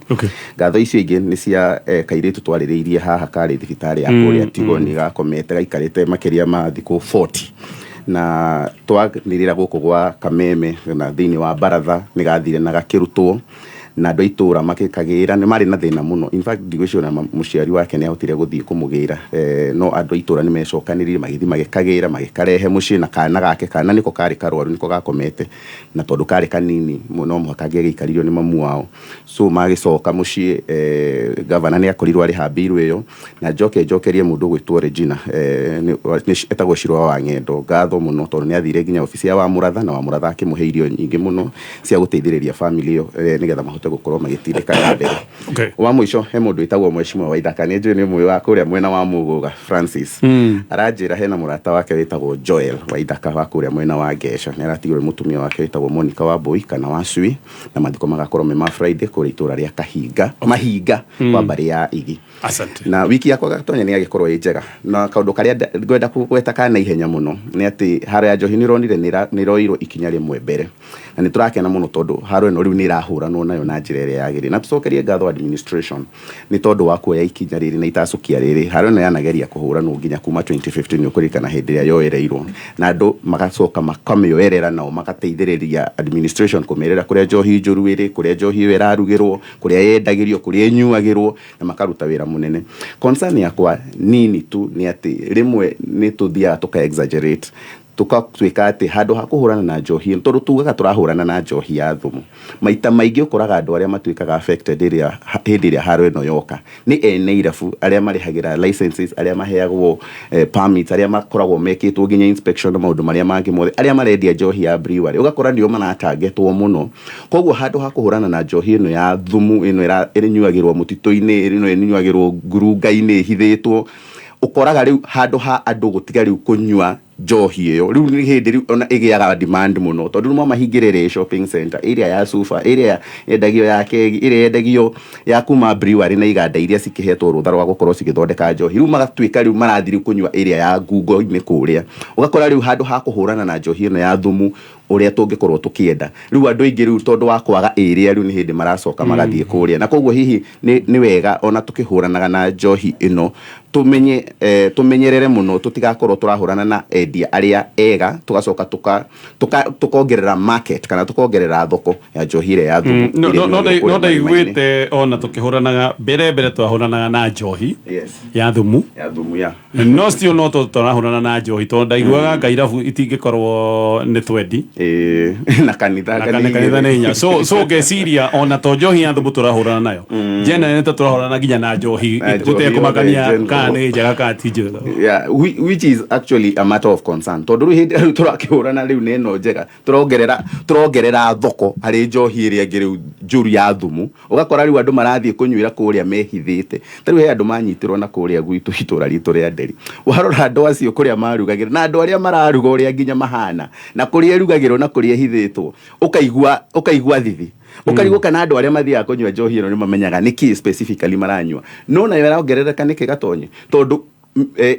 Ngatho icio ingĩ nĩ cia kairĩtu twarĩrĩirie haha karĩ thibitarĩ ya kũrĩa Tigoni, gakomete gaikarĩte makĩria ma thikũ 40, na twanĩrĩra gũkũ gwa Kameme na thĩinĩ wa baratha nĩ gathire na gakĩrutwo na andũ a itũra makĩkagĩra. Nĩ marĩ na thĩna mũno, in fact ndigwĩciria ona mũciari wake nĩ ahotire gũthiĩ kũmũgĩra, no andũ a itũra nĩ mecokanĩrĩire magĩthiĩ magĩkagĩra magĩkarehe mũciĩ na kana gake. Kana nĩko karĩ karwaru, nĩko gakomete, na tondũ karĩ kanini no mũhaka angĩagĩikaririo nĩ mamu wao, so magĩcoka mũciĩ. Gavana nĩ akorirwo arĩ hambĩirwo ĩyo. Na njoke njokerie mũndũ ũgwĩtwo Regina, etagwo Shirwa wa Ng'endo ngatho mũno tondũ nĩ athire nginya obici ya Wamũratha na Wamũratha akĩmũhe irio nyingĩ mũno cia gũteithĩrĩria family ĩyo, nĩgetha mahote gũkorwo magĩtindĩka na mbere. Wa mũico, he mũndũ wĩtagwo Mheshimiwa Waithaka, nĩ njũĩ nĩ ũmwe wa kũrĩa mwena wa Mũgũga, Francis, aranjĩra hena mũrata wake wĩtagwo Joel Waithaka wa kũrĩa mwena wa Ngeca, nĩ aratigirwo nĩ mũtumia wake wĩtagwo Monica wa Mbui kana wa Cui, na mathiko magakorwo me ma Friday kũrĩa itũra rĩa Kahinga Mahinga kwa mbarĩ ya Igi. Asante. Na wiki yakwa Gatonya nĩ yagĩkorwo ĩ njega, na kaũndũ karĩa ngwenda kũgweta ka naihenya mũno nĩ atĩ haro ya njohi nĩ ũronire nĩ ĩroirwo ikinya rĩmwe mbere, na nĩ tũrakena mũno tondũ haro ĩno rĩu nĩ ĩrahũranwo nayo na njĩra ĩrĩa yagĩrĩire, na tũcokerie ngatho administration nĩ tondũ wa kuoya ikinya rĩrĩ na itacũkia rĩrĩ. Haro ĩno yanageria kũhũranwo nginya kuma 2015, nĩ ũkũririkana hĩndĩ ĩrĩa yoereirwo, na andũ magacoka makamĩoerera nao magateithĩrĩria administration kũmerĩra kũrĩa njohi njũru ĩrĩ, kũrĩa njohi ĩyo ĩrarugĩrwo, kũrĩa yendagĩrio, kũrĩa ĩnyuagĩrwo, na makaruta wĩra mũnene. Concern yakwa nini tu nĩ atĩ rĩmwe nĩ tũthiaga tũka exaggerate, tũkatuĩka atĩ handũ ha kũhũrana na njohi ĩno, tondũ tugaga tũrahũrana na njohi ya thumu, maita maingĩ ũkoraga andũ arĩa matuĩkaga affected ĩrĩa hĩndĩ ĩrĩa haro ĩno yoka nĩ ene irabu, arĩa marĩhagĩra licenses, arĩa maheagwo permits, arĩa makoragwo mekĩtwo nginya inspection na maũndũ marĩa mangĩ mothe, arĩa marendia njohi ya brewery, ũgakora nĩo maratangetwo mũno. Koguo handũ ha kũhũrana na njohi ĩno ya thumu ĩno ĩnyuagĩrwo mũtitũ-inĩ, ĩno ĩnyuagĩrwo ngurunga-inĩ ĩhithĩtwo, ũkoraga rĩu handũ ha andũ gũtiga rĩu kũnyua njohi ĩyo, rĩu nĩ hĩndĩ rĩu ona ĩgĩaga demand mũno, tondũ rĩu mwamahingĩrĩra ĩ shopping center ĩrĩa ya cuba, ĩrĩa yendagio ya kegi, ĩrĩa yendagio ya kuma brewery na iganda iria cikĩhetwo rũtha rwa gũkorwo cigĩthondeka njohi, rĩu magatuĩka rĩu marathiĩ rĩu kũnyua ĩrĩa ya ngungo-inĩ kũrĩa. Ũgakora rĩu handũ ha kũhũrana na njohi ĩno ya thumu ũrĩa tũngĩkorwo tũkĩenda, rĩu andũ aingĩ rĩu tondũ wa kwaga ĩrĩa rĩu nĩ hĩndĩ maracoka magathiĩ kũrĩa. Na koguo hihi nĩ wega ona tũkĩhũranaga na njohi ĩno tũmenye, tũmenyerere mũno tũtigakorwo tũrahũrana na endia arĩa ega, tũgacoka tũkongerera market kana tũkongerera thoko ya njohi ĩrĩa ya thumu No ĩrĩa no ĩnyuagĩrwo no kũrĩa marima-inĩ. Ndaiguĩte ona tũkĩhũranaga mbere mbere twahũranaga na njohi ya thumu. Ya thumu ya. No still no tũrahũrana na njohi tondũ ndaiguaga ngairabu itingĩkorwo nĩ twendi. Na kanitha. Na kanitha nĩ hinya, so ngeciria ona to njohi ya thumu tũrahũrana nayo generally, nĩ tũrahũrana nginya na njohi Na njohi gũtekũmakania yothe general. Kana nĩ njega kana ti njega. Yeah, which is actually a matter of concern, tondũ rĩu hĩndĩ ĩrĩa rĩu tũrakĩhũrana rĩu na ĩno njega, tũrongerera thoko harĩ njohi ĩrĩa ĩngĩ rĩu njũru ya thumu. Ũgakora rĩu andũ marathiĩ kũnyuĩra kũrĩa mehithĩte. Ta rĩu he andũ manyitirwo na kũrĩa gwitũ, itũra ritũ rĩa Nderi. Warora andũ acio kũrĩa marugagĩra na andũ arĩa mararuga, ũrĩa nginya mahana, na kũrĩa ĩrugagĩrwo na kũrĩa ĩhithĩtwo, ũkaigua thithi, ũkarigwo kana andũ arĩa mathiaga kũnyua njohi ĩno nĩ mamenyaga nĩkĩ specifically maranyua. No nayo ĩrongerereka nĩkĩ, Gatonye? Tondũ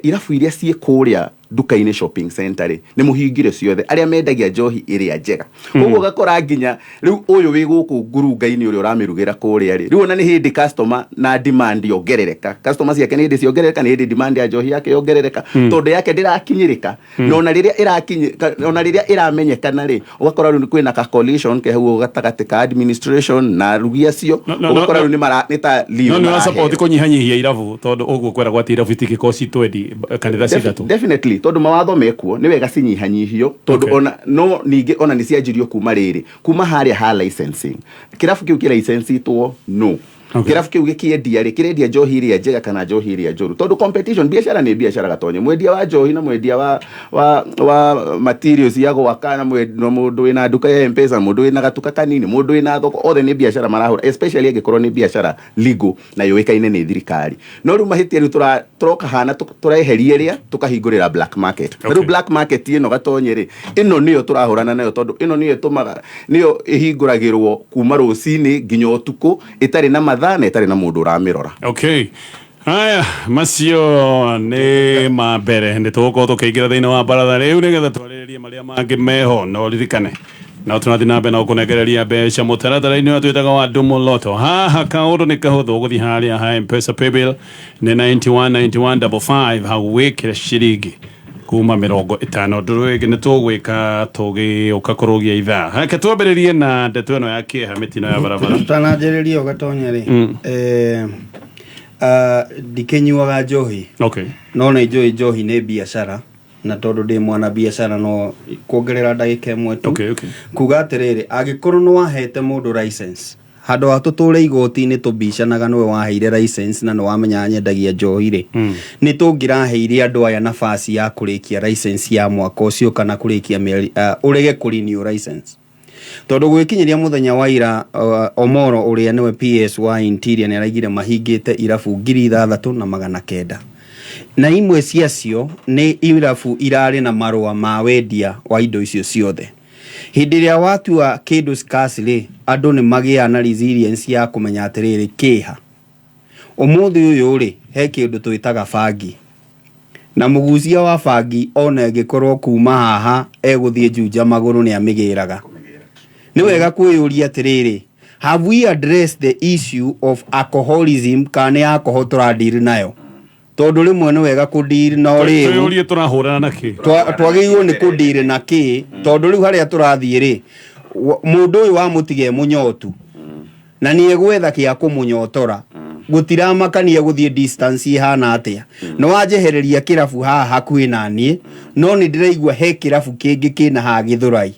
irabu iria ciĩ kũrĩa nduka-inĩ, shopping center rĩ, nĩ mũhingire ciothe, arĩa mendagia njohi ĩrĩa njega. Koguo ũgakora nginya rĩu ũyũ wĩ gũkũ ngurunga-inĩ, ũrĩa ũramĩrugĩra kũrĩa rĩ, rĩu ona nĩ hĩndĩ customer na demand yongerereka, customer ciake nĩ hĩndĩ ciongerereka, nĩ hĩndĩ demand ya njohi yake yongerereka, tondũ yake ndĩrakinyĩrĩka. Na ona rĩrĩa ĩrakinyĩ, ona rĩrĩa ĩramenyekana rĩ, ũgakora rĩu kwĩna ka coalition ke hau gatagatĩ ka administration na arugi acio. No, Ũgakora rĩu nĩ mara nĩ ta leave No nĩ maraheo. Ũra support kũnyihanyihia irabu, tondũ ũguo kwĩragwo atĩ irabu itingĩkorwo citwendi kanitha cithatũ? Definitely, tondũ mawatho mekuo, nĩ wega cinyihanyihio, tondũ ona no ningĩ ona nĩ cianjirio kuma rĩrĩ, kuma harĩa ha licensing, kĩrabu kĩu kĩlicensitwo no kĩrabu kĩu gĩkĩendia rĩ, kĩrendia njohi ĩrĩa njega kana njohi ĩrĩa njũru? Tondũ competition, biacara nĩ biacara, Gatonye. Mwendia wa njohi na mwendia wa materials ya gwaka na mũndũ wĩna nduka ya Mpesa, mũndũ wĩna gatuka kanini, mũndũ wĩna thoko, othe nĩ biacara marahũra, especially angĩkorwo nĩ biacara legal na yũĩkaine nĩ thirikari. No rĩu mahĩtia rĩu tũroka hana tũreheria ĩrĩa tũkahingũrĩra black market. Na rĩu black market ĩno, Gatonye rĩ, ĩno nĩyo tũrahũrana nayo, tondũ ĩno nĩyo ĩtũmaga, nĩyo ĩhingũragĩrwo kuma rũcinĩ nginya ũtukũ, ĩtarĩ na mathaa na ĩtarĩ na mũndũ ũramĩrora. Okay, haya, macio nĩ ma mbere. Nĩ tũgũkorwo tũkĩingĩra thĩinĩ wa baratha rĩu nĩgetha twarĩrĩrie marĩa mangĩ meho. No ririkane no tũrathiĩ na mbere na gũkũnengereria mbeca mũtaratara-inĩ ũrĩa twĩtaga wa Dumu Lotto. Haha kaũndũ nĩ kahũthũ, ũgũthiĩ harĩa ha Mpesa paybill nĩ 919155, hau wĩkĩre ciringi kuma 50. Ndũrũ ĩngĩ nĩ tũgwĩka tũgĩũka kũrũgia ithaa. Reke twambĩrĩrie na ndeto ĩno ya kĩeha, mĩtino ya barabara. Tũtananjĩrĩria ũgatonya rĩ, ndikĩnyuaga njohi, no nĩ njũĩ njohi nĩ biacara, na tondũ ndĩ mwana biacara, no kuongerera ndagĩka ĩmwe tu kuga atĩrĩrĩ, angĩkorwo nĩ wahete mũndũ license, handũ ha tũtũre igoti-inĩ tũbicanaga nĩwe waheire license na nĩ wamenya nyendagia njohi rĩ, nĩ tũngĩraheire andũ aya nafasi ya kũrĩkia license ya mwaka ũcio kana kũrĩkia mĩeri, ũrege kũrenew license, tondũ gwĩkinyĩria mũthenya wa ira, Omoro ũrĩa nĩwe PS wa Interior nĩ araigire mahingĩte irabu 6900, na imwe ciacio nĩ irabu irarĩ na marũa ma wendia wa indo icio ciothe. Hĩndĩ ĩrĩa watua kĩndũ scarce rĩ, andũ nĩ magĩaga na resilience ya kũmenya atĩrĩrĩ, kĩha ũmũthĩ ũyũ rĩ, he kĩndũ twĩtaga bangi, na mũgucia wa bangi ona ĩngĩkorwo kuma haha egũthiĩ Juja magũrũ, nĩ amĩgĩraga. Nĩ wega kwĩyũria atĩrĩrĩ, have we addressed the issue of alcoholism, kana nĩ alcohol tũradeal nayo? Tondũ rĩmwe nĩ wega kũdeal na ũrĩu. Twĩyũrie tũrahũrana na kĩ. Twagĩrĩirwo nĩ kũdeal na kĩ, tondũ rĩu harĩa tũrathiĩ rĩ, mũndũ ũyũ wamũtiga e mũnyotu na nĩ egwetha gĩa kũmũnyotora, gũtiramakania gũthiĩ distance ihana atĩa. Nĩ wanjehereria kĩrabu haha hakuhĩ na niĩ, no nĩ ndĩraigua he kĩrabu kĩngĩ kĩna haha Gĩthũrai.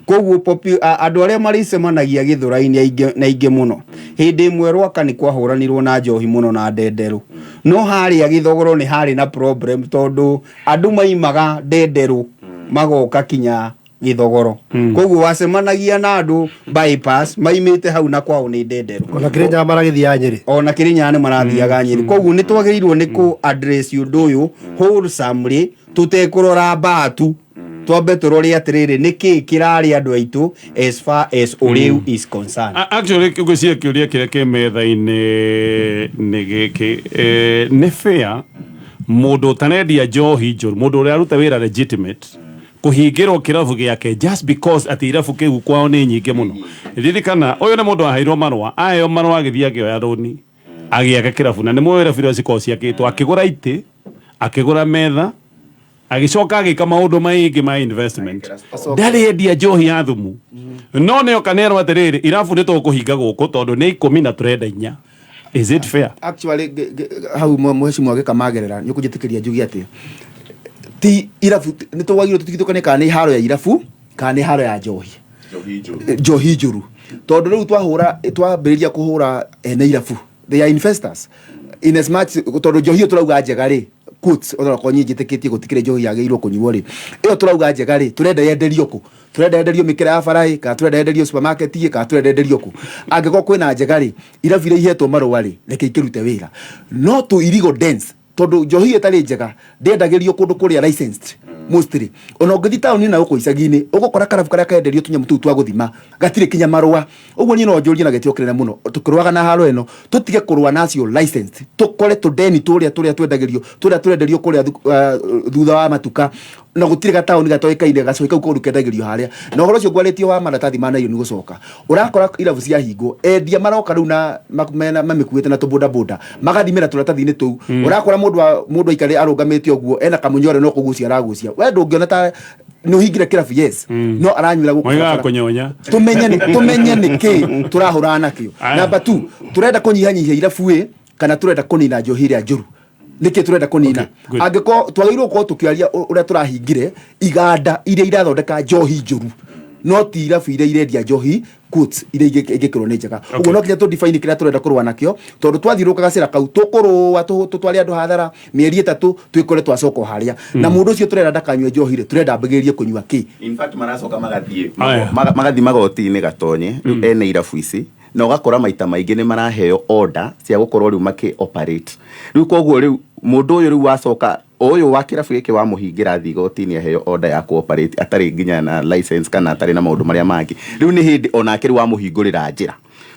Koguo andũ arĩa marĩcemanagia Gĩthũrai nĩ aingĩ, nĩ aingĩ mũno. Hĩndĩ ĩmwe Rwaka nĩ kwahũranirwo na njohi mũno na ndenderũ, no harĩa Gĩthogoro nĩ harĩ na problem, tondũ andũ maimaga ndenderũ magoka kinya Gĩthogoro. Koguo wacemanagia na andũ bypass maimĩte hau na kwao nĩ ndenderũ. Ona Kĩrĩnyaga maragĩthiaga Nyĩrĩ. Ona Kĩrĩnyaga nĩ marathiaga Nyĩrĩ. Koguo nĩ twagĩrĩirwo nĩ kũ address ũndũ ũyũ wholesomely, tũtekũrora mbatu, twambe tũrore atĩrĩrĩ, nĩ kĩĩ kĩrarĩ andũ aitũ as far as ũrĩu is concerned. Actually ngwĩciria kĩũria kĩrĩa kĩ metha-inĩ nĩ gĩkĩ: nĩ fair mũndũ ũtarendia njohi njũru, mũndũ ũrĩa aruta wĩra legitimate, kũhingĩrwo kĩrabu gĩake just because atĩ irabu kĩu kwao nĩ nyingĩ mũno? Ririkana ũyũ nĩ mũndũ waheirwo marũa, aheo marũa agĩthiĩ akĩoya rũni agĩaka kĩrabu, na nĩ mũĩ irabu iria cikoragwo ciakĩtwo, akĩgũra itĩ, akĩgũra metha, agĩcoka agĩka maũndũ maingĩ ma investment. Ndarĩ endia njohi ya thumu, no nĩ oka nerwo atĩrĩrĩ, irabu nĩ tũkũhinga gũkũ tondũ nĩ 10 na tũrenda 4. Is it fair? Actually, hau mheshimiwa gĩkamagerera nĩ ũkũnjĩtĩkĩria njuge atĩ ti irabu, nĩ twagĩrĩirwo tũtigithũkanie kana nĩ haro ya irabu kana nĩ haro ya njohi, njohi njũru, tondũ rĩu twahũra, twambĩrĩria kũhũra ene irabu, they are investors. In as much tondũ njohi ĩyo tũrauga njega rĩ, quotes, onakorwo niĩ njĩtĩkĩtie gũtikĩrĩ njohi yagĩrĩirwo kũnyuo rĩ, ĩyo tũrauga njega rĩ, tũrenda yenderio kũ? Tũrenda yenderio mĩkĩra ya bara ĩ, kana tũrenda yenderio supermarket ĩ, kana tũrenda yenderio kũ? Angĩkorwo kwĩna njega rĩ, irabu iria ihetwo marũa rĩ, reke ikĩrute wĩra, no tũ illegal dens, tondũ njohi ĩtarĩ njega ndĩendagĩrio kũndũ kũrĩa licensed mostly. Ona ũngĩthiĩ taũni na gũkũ icagi-inĩ, ũgũkora karabu karĩa kaenderio tũnyamũ tũu twa gũthima gatirĩ kinya marũa. Ũguo niĩ no njũrie na gĩtĩo kĩnene mũno, tũkĩrũaga na haro ĩno, tũtige kũrũa nacio licensed, tũkore tũndeni tũrĩa tũrĩa twendagĩrio, tũrĩa tũrenderio kũrĩa thutha wa matuka, na gũtirĩ gataũni gatoĩkaine gacoki kau kũndũ kendagĩrio harĩa. Na ũhoro ũcio ngwarĩtie wa maratathi ma naironi, gũcoka ũrakora irabu ciahingwo, endia maroka rĩu na mena mamĩkuĩte na tũbodaboda, magathimĩra tũratathi-inĩ tũu. Ũrakora mũndũ wa mũndũ aikare arũgamĩte ũguo, ena kamũnyore, no kũgucia aragucia. We ndũngĩona ta nĩ ũhingire kĩrabu, yes, no aranyuĩra gũkũ moigaga barabara. Kũnyonya. Tũmenye nĩ kĩ tũrahũrana nakĩo. Aya. Number two, tũrenda kũnyihanyihia irabu ĩ, kana tũrenda kũnina njohi ĩrĩa njũru? Nĩkĩ tũrenda kũnina? Okay, good. Angĩkorwo twagĩrĩirwo gũkorwo tũkĩaria ũrĩa tũrahingire iganda iria irathondeka njohi njũru, no ti irabu iria irendia njohi, quotes, iria ingĩkĩrwo nĩ njega. Ũguo no nginya tũ define kĩrĩa tũrenda kũrũa nakĩo, tondũ twathiũrũrũka gacĩra kau tũkũrũa tũtware andũ hathara mĩeri 3, twĩkore twacoka o harĩa. Na mũndũ ũcio tũrenda ndakanyue njohi rĩ, tũrenda ambĩrĩrie kũnyua kĩ? In fact, maracoka magathiĩ Aya. magathiĩ magoti-inĩ gatonye rĩu ene irabu ici, na ũgakora maita maingĩ nĩ maraheo order cia gũkorwo rĩu makĩ operate rĩu. Koguo rĩu mũndũ ũyũ rĩu wacoka, o ũyũ wa kĩrabu gĩkĩ wamũhingĩra, athiĩ igoti-inĩ aheo order ya kũ-operate atarĩ nginya na license kana atarĩ na maũndũ marĩa mangĩ. Rĩu nĩ hĩndĩ onake rĩu wamũhingũrĩra njĩra,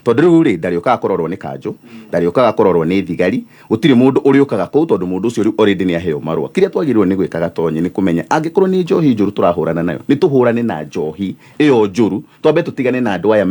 tondũ rĩu rĩ ndarĩũkaga kũrorwo nĩ kanjũ, ndarĩũkaga kũrorwo nĩ thigari, gũtirĩ mũndũ ũrĩũkaga kũu, tondũ mũndũ ũcio rĩu already nĩ aheo marũa. Kĩrĩa twagĩrĩirwo nĩ gwĩka gatonye nĩ kũmenya angĩkorwo nĩ njohi njũru tũrahũrana nayo, nĩ tũhũrane na njohi ĩyo njũru, twambe tũtigane na andũ aya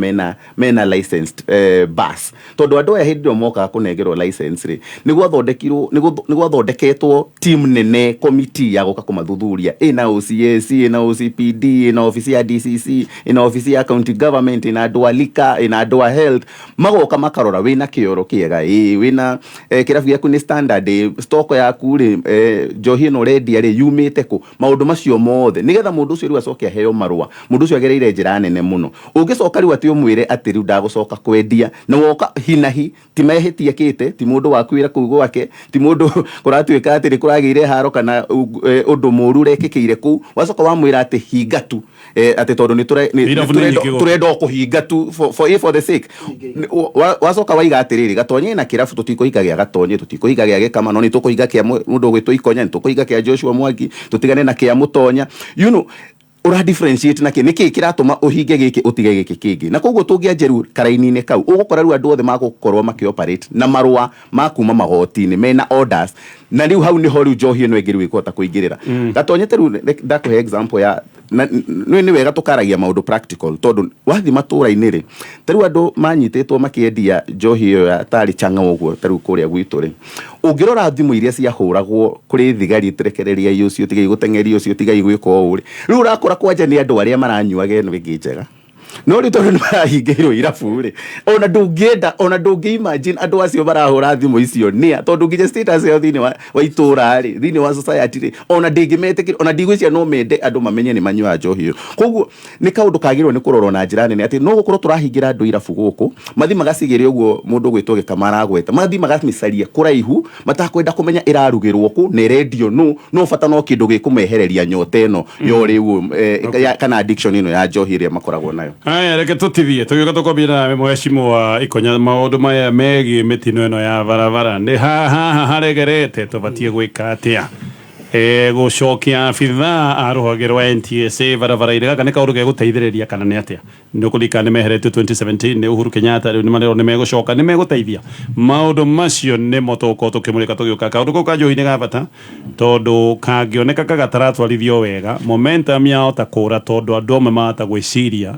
mena licensed bars, tondũ andũ aya hĩndĩ ĩyo mokaga kũnengerwo license rĩ, nĩ gwathondeketwo team nene, committee ya gũka kũmathuthuria, ĩna OCS, ĩna OCPD, ĩna ofici ya DCC, ĩna ofici ya county government, ĩna andũ a lika, ĩna andũ a health, magoka makarora wĩna kĩoro kĩega ĩ, wĩna kĩrabu gĩaku nĩ standard ĩ, stock yaku rĩ, njohi ĩno ũrendia rĩ, yumĩte kũ, maũndũ macio mothe, nĩgetha mũndũ ũcio rĩu acoke aheo marũa. Mũndũ ũcio agereire njĩra nene mũno. Ũngĩcoka rĩu atĩ ũmwĩre atĩ rĩu ndagũcoka kwendia, na woka hinahi, ti mehĩtia kĩte, ti mũndũ wakuĩra kũu gwake, ti mũndũ kũratuĩka atĩ nĩ kũragĩire haro kana ũndũ mũru ũrekĩkĩire kũu, wacoka wamwĩra atĩ hinga tu, atĩ tondũ nĩ Irabu nĩ nyingĩ gũkũ. tũrenda o kũhinga tu for the sake. Wacoka waiga atĩrĩrĩ, gatonye na kĩrabu tũtikũhinga gĩa gatonye, tũtikũhinga gĩa gĩkama, no nĩ tũkũhinga kĩa mũndũ ũgwĩtwo ikonya, nĩ tũkũhinga kĩa Joshua Mwangi, tũtigane na kĩa mũtonya, ũra differentiate na kĩ? Nĩkĩ kĩratũma ũhinge gĩkĩ, ũtige gĩkĩ kĩngĩ? Na koguo tũngĩanjia rĩu karaini-inĩ kau, ũgũkora rĩu andũ othe magũkorwo makĩoperate na marũa ma kuma magoti-inĩ mena orders, na rĩu hau nĩho rĩu njohi ĩno ĩngĩ rĩu ĩkũhota kũingĩrĩra gatonyete. Rĩu ndakũhe example ya na nĩ wega tũkaragia maũndũ practical, tondũ wathiĩ matũra-inĩ rĩ, ta rĩu andũ manyitĩtwo makĩendia njohi ĩyo ya tarĩ chang'a ũguo, ta rĩu kũrĩa gwitũ rĩ, ũngĩrora thimũ iria ciahũragwo kũrĩ thigari, tũrekereria ũcio, tigai gũteng'eria ũcio, tigai gwĩka ũũ rĩ, rĩu ũrakora kwanja nĩ andũ arĩa maranyuaga ĩno ĩngĩ njega, no rĩu tondũ nĩ marahingĩirwo irabu rĩ, ona ndũngĩenda, ona ndũngĩ imagine andũ acio marahũra thimũ icio nĩa, tondũ nginya status yao thĩinĩ wa itũra rĩ, thĩinĩ wa society rĩ, ona ndĩngĩmetĩkĩra, ona ndigwĩciria no mende andũ mamenye nĩ manyuaga njohi ĩyo. Koguo nĩ kaũndũ kagĩrĩirwo nĩ kũrorwo na njĩra nene, atĩ no gũkorwo tũrahingĩra andũ irabu gũkũ, mathi magacigĩre ũguo mũndũ ũgwĩtwo gĩkama aragweta, mathi magamĩcaria kũraihu, matakwenda kũmenya ĩrarugĩrwo kũ na ĩrendio nũ, no bata no kĩndũ gĩkũmehereria nyota ĩno ya ũrĩu kana addiction ĩno ya njohi ĩrĩa makoragwo nayo. Aya, reke tũtithie tũgĩũka tũkwambia na mheshimiwa Ikonya maũndũ maya megiĩ mĩtino ĩno ya barabara. Nĩ haha haregerete, tũbatiĩ gwĩka atĩa? Gũcokia abithaa a rũhonge rwa NTSA barabara-inĩ, gaka nĩ kaũndũ gegũteithĩrĩria kana nĩ atĩa? Nĩ ũkũririkana nĩ meheretio 2017 nĩ Uhuru Kenyatta, rĩu nĩ marerwo nĩ megũcoka, nĩ megũteithia? Maũndũ macio nĩmo tũgũkorwo tũkĩmũrĩka tũgĩũka. Kaũndũ kau ka njohi nĩ ga bata, tondũ kangĩoneka kagataratwarithio wega, momentum yahota kũra, tondũ andũ amwe mahota gwĩciria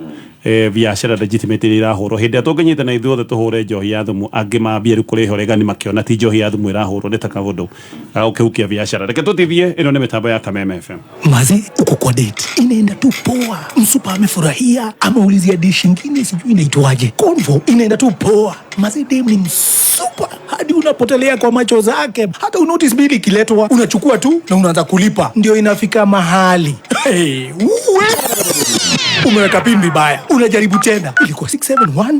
biacara legitimate iria irahũrwo. Hĩndĩ ĩrĩa tũngĩnyitana ithuothe tũhũre njohi ya thumu, angĩ mambie rĩu kũrĩha ũregani makĩona ti njohi ya thumu ĩrahũrwo, nĩ ta kaũndũ ga gũkĩhukia biacara. Reke tũtithie, ĩno nĩ mĩtambo ya Kameme FM. Maze, uko kwa date, inaenda tu poa, msupa amefurahia, ameulizia dish ingine sijui inaitwaje, convo inaenda tu poa. Maze, dem ni msupa hadi unapotelea kwa macho zake, hata unotice bili ikiletwa, unachukua tu na unaanza kulipa, ndio inafika mahali Hey, uwe. Umeweka pin vibaya, unajaribu tena. Ilikuwa 671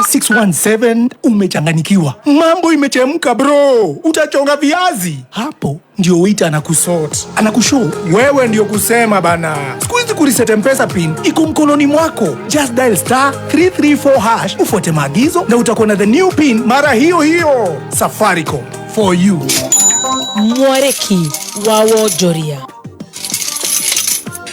617. Umechanganyikiwa, mambo imechemka bro, utachonga viazi. Hapo ndio waiter anakusort, anakushow wewe ndio kusema bana. Siku hizi kureset M-Pesa pin iko mkononi mwako. Just dial *334# ufuate maagizo na utakuwa na the new pin mara hiyo hiyo. Safaricom for you. Mwareki wa wonjoria.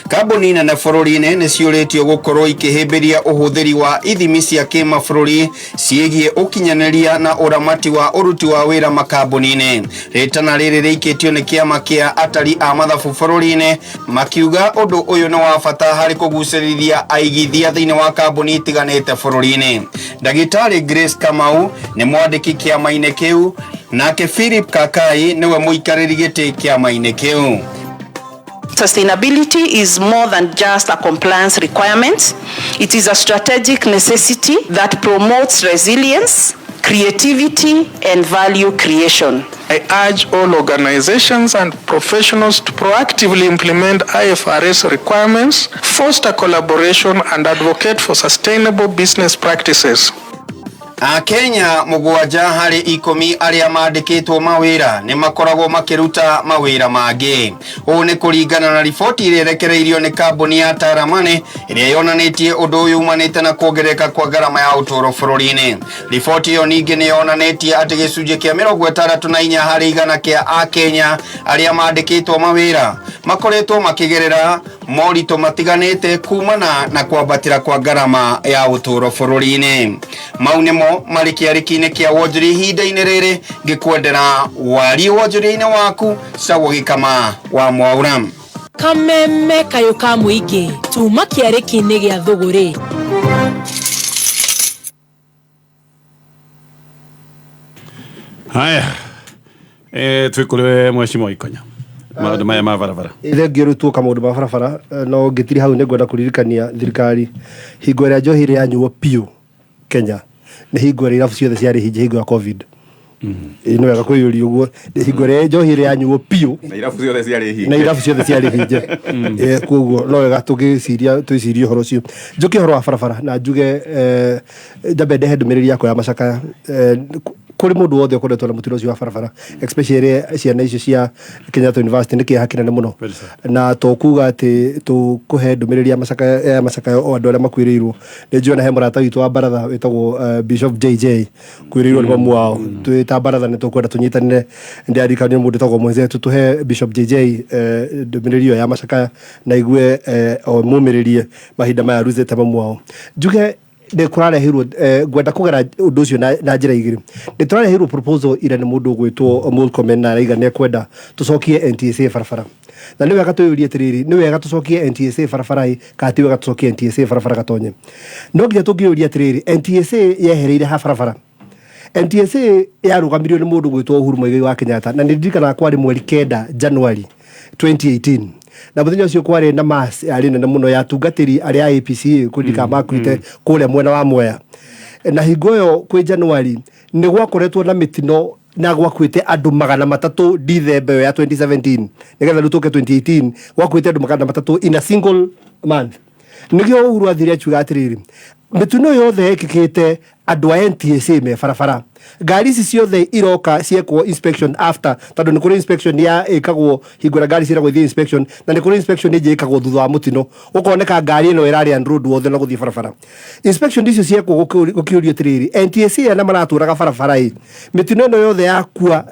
Kambuni nene bũrũri-inĩ nĩ ciũrĩtio gũkorwo ikĩhĩmbĩria ũhũthĩri wa ithimi cia kĩmabũrũri ciĩgiĩ ũkinyanĩria na ũramati wa ũruti wa wĩra makambuni-inĩ. Rĩtana rĩrĩ rĩikĩtio nĩ kĩama kĩa atari a mathabu bũrũri-inĩ, makiuga ũndũ ũyũ nĩ wa bata harĩ kũgucĩrĩria aigithia thĩinĩ wa kambuni itiganĩte bũrũri-inĩ. Ndagĩtarĩ Grace Kamau nĩ mwandĩki kĩama-inĩ kĩu, nake Philip Kakai nĩwe mũikarĩri gĩtĩ kĩama-inĩ kĩu. Sustainability is more than just a compliance requirement. It is a strategic necessity that promotes resilience, creativity, and value creation. I urge all organizations and professionals to proactively implement IFRS requirements, foster collaboration, and advocate for sustainable business practices. Akenya 7 harĩ 10 arĩa mandĩkĩtwo mawĩra nĩ makoragwo makĩruta mawĩra mangĩ. Ũũ nĩ kũringana na riboti ĩrĩa ĩrekereirio nĩ kambuni ya Taramani, ĩrĩa yonanĩtie ũndũ ũyũ umanĩte na kuongerereka kwa ngarama ya ũtũũro bũrũri-inĩ. Riboti ĩyo ningĩ nĩ yonanĩtie atĩ gĩcunjĩ kĩa 64% kĩa Akenya arĩa mandĩkĩtwo mawĩra makoretwo makĩgerera moritũ matiganĩte kumana na kwambatĩra kwa ngarama ya ũtũũro bũrũri-inĩ. Mau nĩmo marĩ kĩarĩki-inĩ kĩa wonjoria ihinda-inĩ rĩrĩ, ngĩkwendera warie wonjoria-inĩ waku. Cagwo Gĩkama wa Mwaura. Kameme kayũ ka mũingĩ tuma kĩarĩki-inĩ gĩa thũgũrĩ. Haya, twĩ kũrĩ Mheshimiwa Ikonya, maũndũ maya ma barabara. Thengio. Rĩu tuoka maũndũ ma barabara, no ngĩtiri hau nĩ ngwenda kũririkania thirikari, hingo ĩrĩa njohi ĩrĩa yanyuo piũ Kenya nĩ hingo ĩrĩa irabu ciothe ciarĩ hinge, hingo ya COVID. Ĩ, nĩ wega kwĩyũria ũguo, hingo ĩrĩa njohi ĩrĩa yanyuo piũ na irabu ciothe ciarĩ hinge. Na irabu ciothe ciarĩ hinge. Koguo no wega tũgĩciria, twĩcirie ũhoro ũcio. Njũke ũhoro wa barabara na njuge, njambe ndehe ndũmĩrĩri yakwa ya macakaya kũrĩ mũndũ wothe ũkoretwo na mũtino ũcio wa barabara, especially ciana icio cia Kenyatta University. Nĩ kĩeha kĩnene mũno, na to kuga atĩ tũkũhe ndũmĩrĩri ya macakaya o andũ arĩa makuĩrĩirwo. Nĩ njũĩ ona he mũrata witũ wa baratha wĩtagwo Bishop JJ kwĩrĩirwo nĩ mamu wao. Twĩ ta baratha nĩ tũkwenda tũnyitanĩre, ndĩrarikanio mũndũ wĩtagwo mwenzetu, tũhe Bishop JJ ndũmĩrĩri ĩyo ya macakaya na igue o mumĩrĩrie mahinda maya ruzĩte mamu wao. Njuge nĩ kũrareheirwo, ngwenda kũgera ũndũ ũcio na njĩra igĩrĩ. Nĩ tũrareheirwo proposal ira nĩ mũndũ ũgwĩtwo Murkomen, na araiga nĩ ekwenda tũcokie NTSA barabara. Na nĩ wega twĩyũrie atĩrĩrĩ, nĩ wega tũcokie NTSA barabara ĩ, kana ti wega tũcokie NTSA barabara? Gatonye, no nginya tũngĩyũria atĩrĩrĩ, NTSA yehereire ha barabara? NTSA yarũgamirio nĩ mũndũ gwĩtwo Uhuru Muigai wa Kenyatta, na nĩ ndirikanaga kwarĩ mweri 9 January 2018, na mũthenya ũcio kwarĩ na mass yarĩ nene mũno ya atungatĩri arĩa a APCA kũririkana makuĩte kũrĩa mwena wa Mwea. Na hingo ĩyo kwĩ January nĩ gwakoretwo na mĩtino na gwakuĩte andũ 300 Dithemba ĩyo ya 2017, nĩgetha rĩu tũke 2018 gwakuĩte andũ 300 in a single month. Nĩkĩo Uhuru athire akiuga atĩrĩrĩ, mĩtino yothe ĩkĩkĩte andũ a NTSA me barabara, ngari ici ciothe iroka ciekwo inspection after, tondũ nĩ kũrĩ inspection ya ĩkagwo hingo ĩrĩa ngari ciĩragwo ithiĩ inspection, na nĩ kũrĩ inspection ĩngĩ ĩkagwo thutha wa mũtino, ũkoneka ngari ĩno ĩrarĩ on road wothe na gũthiĩ barabara. Inspection icio ciekwo, gũkĩũrio atĩrĩrĩ, NTSA ana maratũraga barabara ĩ, mĩtino ĩno yothe yakua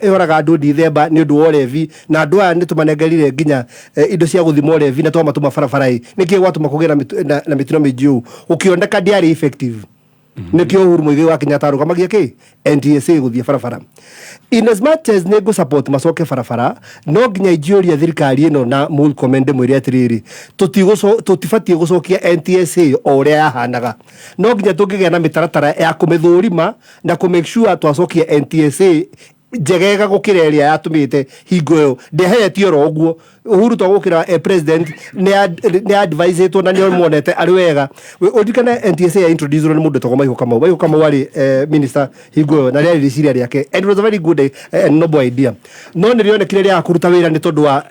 yoraga andũ Dithemba nĩ ũndũ wa ũrevi, na andũ aya nĩ tũmanengerire nginya indo cia gũthima ũrevi na twamatũma barabara ĩ, nĩkĩĩ gwatũma kũgĩe na mĩtino mĩingĩ ũũ? Gũkĩoneka ndĩarĩ effective. Nĩkĩo Uhuru Muigai wa Kenyatta arũgamagia kĩ NTSA gũthiĩ barabara. In as much as nĩ ngũ support macoke barabara, no nginya injiũria thirikari ĩno na Murkomen, ndĩmwĩre atĩrĩrĩ, tũtibatiĩ gũcokia NTSA o ũrĩa yahanaga. No nginya tũngĩgĩa na mĩtaratara ya kũmĩthũrima na kũ make sure twacokia NTSA Njegega gũkĩra ĩrĩa yatũmĩte hingo ĩyo ndĩaheetio oro ũguo. Uhuru to gũkĩra president nĩ advisetwo na nĩ monete arĩ wega. Ũririkane NTSA ya introduce nĩ mũndũ wetagwo Maihũ Kamau. Maihũ Kamau arĩ minister hingo ĩyo, na rĩarĩ rĩciria rĩake, and it was a very good and noble idea, no nĩ rĩonekire rĩaga kũruta wĩra nĩ tondũ wa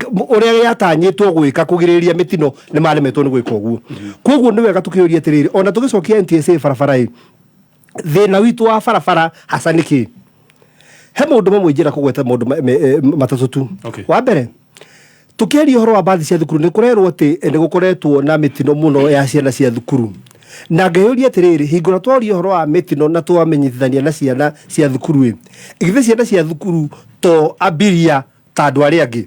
ũrĩa rĩatanyĩtwo gwĩka, kũgirĩrĩria mĩtino, nĩ maremetwo nĩ gwĩka ũguo. Koguo nĩ wega tũkĩũria atĩrĩrĩ, ona tũgĩcokia NTSA barabara ĩ, thĩna witũ wa barabara haca nĩ kĩ? He maũndũ mamwe ingĩenda kũgweta, maũndũ matatũ tu. Wa mbere, tũkĩaria ũhoro wa mbathi cia thukuru, nĩ kũrerwo atĩ nĩ gũkoretwo na mĩtino mũno ya ciana cia thukuru, na ngeyũria atĩrĩrĩ, hingo ĩrĩa twaria ũhoro wa mĩtino na twamenyithania na ciana cia thukuru ĩ, githĩ ciana cia thukuru to abiria ta andũ arĩa angĩ?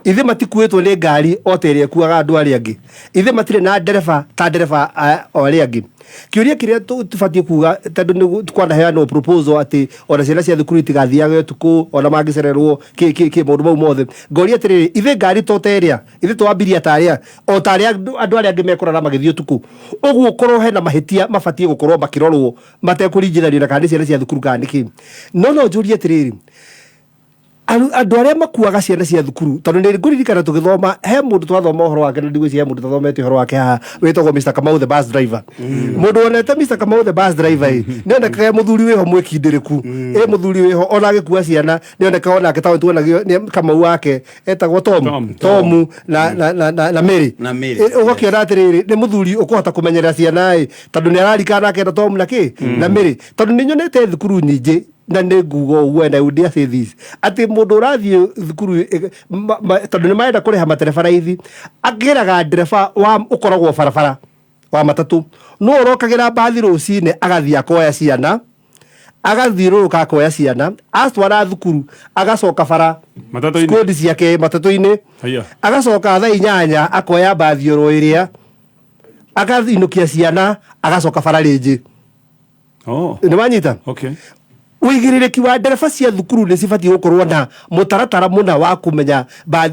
Ithe matikuĩtwo nĩ ngari o ta ĩrĩa ĩkuaga andũ arĩa angĩ? Ithe matirĩ na ndereba ta ndereba o arĩa angĩ? Kĩũria kĩrĩa tũbatiĩ kuga, tondũ nĩ kwanaheanwo proposal atĩ ona ciana cia thukuru itigathiage ũtukũ ona mangĩcererwo kĩ kĩ kĩ, maũndũ mau mothe, ngoria atĩrĩrĩ, ithe ngari to ta ĩrĩa ithe to abiria ta arĩa o ta arĩa andũ arĩa angĩ mekoraga magĩthiĩ ũtukũ ũguo? Korwo hena mahĩtia mabatiĩ gũkorwo makĩrorwo matekũringithanio na kana nĩ ciana cia thukuru kana nĩ kĩ. No njũrie atĩrĩrĩ, andũ arĩa makuaga ciana cia thukuru, tondũ nĩ ngũririkana tũgĩthoma he mũndũ twathoma ũhoro wake, na ndigwĩciria he mũndũ twathomete ũhoro wake haha wĩtagwo Mr. Kamau the bus driver. Mũndũ wonete Mr. Kamau the bus driver ĩ, nĩ onekaga e mũthuri wĩho mwĩkindĩrĩku, ĩ mũthuri wĩho ona agĩkua ciana nĩ onekaga onake taũni tuonagio nĩ Kamau wake etagwo Tom. Tom. Tomu na Mary. Na Mary. Ũgakĩona atĩrĩrĩ, nĩ mũthuri ũkũhota kũmenyerera ciana ĩ, tondũ nĩ ararikana nake na Tom na kĩ na Mary, tondũ nĩ nyonete thukuru nyingĩ, na nĩ nguga ũguo, and I would dare say this, atĩ mũndũ ũrathiĩ thukuru tondũ nĩ marenda kũrĩha matereba raithi, akĩraga ndereba wa ũkoragwo barabara wa matatũ no ũrokagĩra mbathi rũcinĩ, agathiĩ akoya ciana, agathiũrũrũka akoya ciana, atwara thukuru, agacoka bara. Matatũ-inĩ? Squad ciake matatũ-inĩ. Haya. Agacoka thaa 8 akoya mbathi oro ĩrĩa, akainũkia ciana, agacoka bara rĩngĩ. Nĩ wanyita? Okay. Ũigĩrĩrĩki wa ndereba cia thukuru nĩ cibatiĩ gũkorwo na mũtaratara mũna wa kũmenya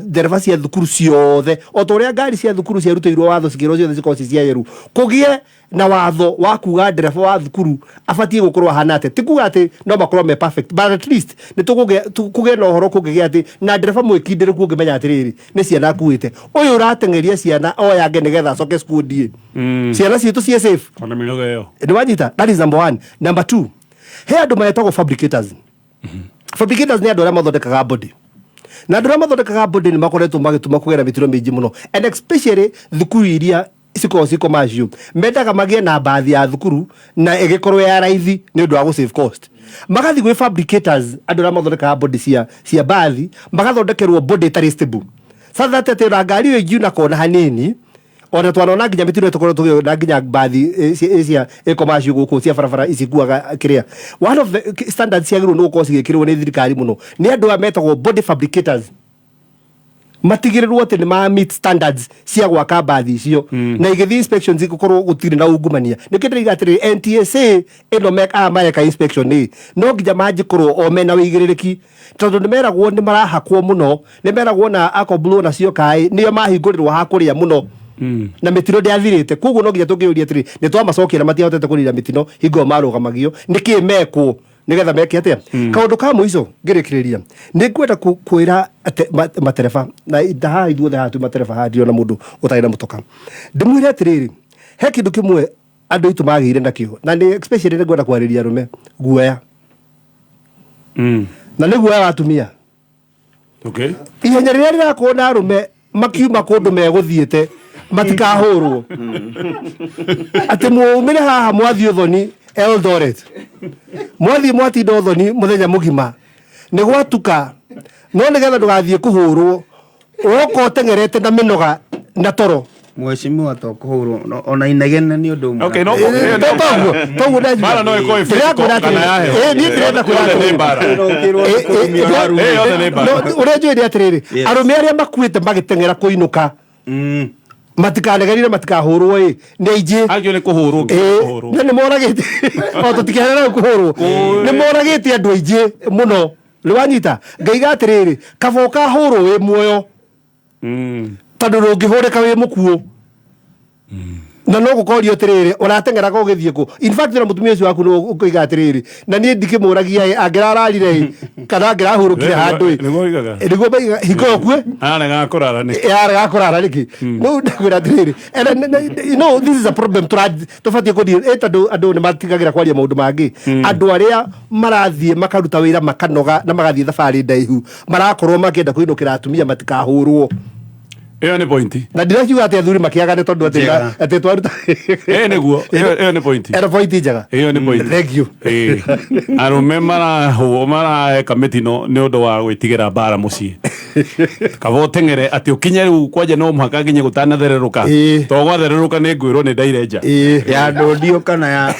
ndereba cia thukuru ciothe, o ta ũrĩa ngari cia thukuru ciarutĩirwo watho cikĩrwo ciothe cikorwo ci cia yeru, kũgĩe na watho wa kuga ndereba wa thukuru abatiĩ gũkorwo ahana atĩa. Ti kuga atĩ no makorwo me perfect, but at least nĩ tũkũgĩa kũgĩe na ũhoro kũngĩgĩa atĩ na ndereba mwĩkindĩrĩku, ũngĩmenya atĩrĩrĩ, nĩ ciana akuĩte, ũyũ ũrateng'eria ciana oyange nĩgetha acoke squad ĩ, ciana citũ ciĩ safe. Ona mĩnoga ĩyo. Nĩ wanyita? That is number one. Number two, he andũ metagwo fabricators. Fabricators nĩ andũ arĩa mathondekaga body, na andũ arĩa mathondekaga body nĩ makoretwo magĩtũma kũgĩa na mĩtino mĩingĩ mũno, and especially thukuru iria cikoragwo ci commercial. Mendaga magĩe na mbathi ya thukuru na ĩgĩkorwo ya raithi nĩ ũndũ wa gũ save cost. Magathiĩ gwĩ fabricators, andũ arĩa mathondekaga body cia mbathi, magathondekerwo body ĩtarĩ stable, so that atĩ ona ngari ĩyo ĩngiuna kona hanini, ona twanona nginya mĩtino tũkorwo tũgĩona nginya mbathi cia commercial gũkũ cia barabara icikuaga kĩrĩa. One of the standards ciagĩrĩirwo nĩ gũkorwo cigĩkĩrwo nĩ thirikari mũno nĩ andũ aya metagwo body fabricators, matigĩrĩrwo atĩ nĩ ma meet standards cia gwaka mbathi icio, na igĩthiĩ inspections gũkorwo gũtirĩ na ungumania. Nĩkĩo ndĩraiga atĩrĩrĩ, NTSA ĩno aya mareka inspection ĩ, no nginya manjikorwo o mena wĩigĩrĩrĩki, tondũ nĩ meragwo nĩ marahakwo mũno, nĩ meragwo na akombulwo nacio kaĩ nĩo mahingũrĩrwo ha kũrĩa mũno na mĩtino ndĩathirĩte. Koguo no nginya tũngĩũria atĩrĩ, nĩ twamacokia na matiahotete kũnina mĩtino hingo ĩyo marũgamagio, nĩkĩ mekwo nĩgetha meke atĩa? Kaũndũ ka mũico ngĩrĩkĩrĩria, nĩ ngwenda kwĩra matereba, na haha ithuothe haha twĩ matereba, haha ndirona mũndũ ũtarĩ na mũtoka, ndĩmwĩre atĩrĩrĩ, he kĩndũ kĩmwe andũ aitũ magĩire nakĩo, na nĩ especially nĩ ngwenda kwarĩria arũme, guoya. Na nĩ guoya wa atumia. Ihenya rĩrĩa rĩrakorwo na arũme makiuma kũndũ megũthiĩte matikahũrwo, atĩ mwaumĩre haha mwathiĩ ũthoni Eldoret, mwathiĩ mwatinda ũthoni mũthenya mũgima, nĩ gwatuka, no nĩgetha ndũgathiĩ kũhũrwo woka ũteng'erete na mĩnoga na toro. Mheshimiwa, to kũhũrwo ona inegene nĩ ũndũ ũmwe. Okay, no. Toguo toguo. Mbara no ĩkorwo ĩ physical kana ya heho. Niĩ ndĩrenda kwĩra Yothe nĩ mbara. Yothe nĩ mbara. No, ũrĩa njũĩ nĩ atĩrĩrĩ, arũme arĩa makuĩte magĩteng'era kũinũka matikanegerire matikahũrwo ĩ nĩ aingĩ. Angĩ nĩ kũhũrwo nginya kũhũrwo. Na nĩ moragĩte, o tũtikĩherera kũhũrwo, nĩ moragĩte andũ aingĩ mũno. Nĩ wanyita? Ngaiga atĩrĩrĩ, kaba ũkahũrwo wĩ muoyo, tondũ ndũngĩhũrĩka wĩ mũkuũ. Na no gũkorio atĩrĩrĩ, ũrateng'eraga ũgĩthiĩ kũ? In fact, na mũtumia ũcio waku no ũkoiga atĩrĩrĩ, na niĩ ndikĩmũragia ĩ, angĩrararire ĩ, kana angĩrahurũkire handũ ĩ. Nĩguo oigaga. Nĩguo maiga hingo ĩyo kue Arega kũrara nĩkĩ? Yarega kũrara nĩkĩ? Rĩu ndakwĩra atĩrĩrĩ, and you know this is a problem tũbatiĩ kũdeal ĩ, tondũ andũ nĩ matigagĩra kwaria maũndũ mangĩ. Andũ arĩa marathiĩ makaruta wĩra makanoga na magathiĩ thabarĩ ndaihu, marakorwo makĩenda kũinũkĩra atumia matikahũrwo. Ĩyo nĩ pointi. Na ndirakiuga atĩ athuri makĩagane, tondũ atĩ Njega. Atĩ twaruta. Ĩyo nĩguo, ĩyo nĩ pointi. Ĩno pointi njega. Ĩyo nĩ pointi. Thank you. Ĩĩ. Arũme marahũ mareka mĩtino nĩ ũndũ wa gwĩtigĩra mbara mũciĩ, kaba ũteng'ere atĩ ũkinye rĩu kwanja no mũhaka nginye gũtanathererũka, Ĩĩ. to gwathererũka nĩ ngwĩrwo nĩ ndaire nja. Ĩĩ. Ya ndũndio kana ya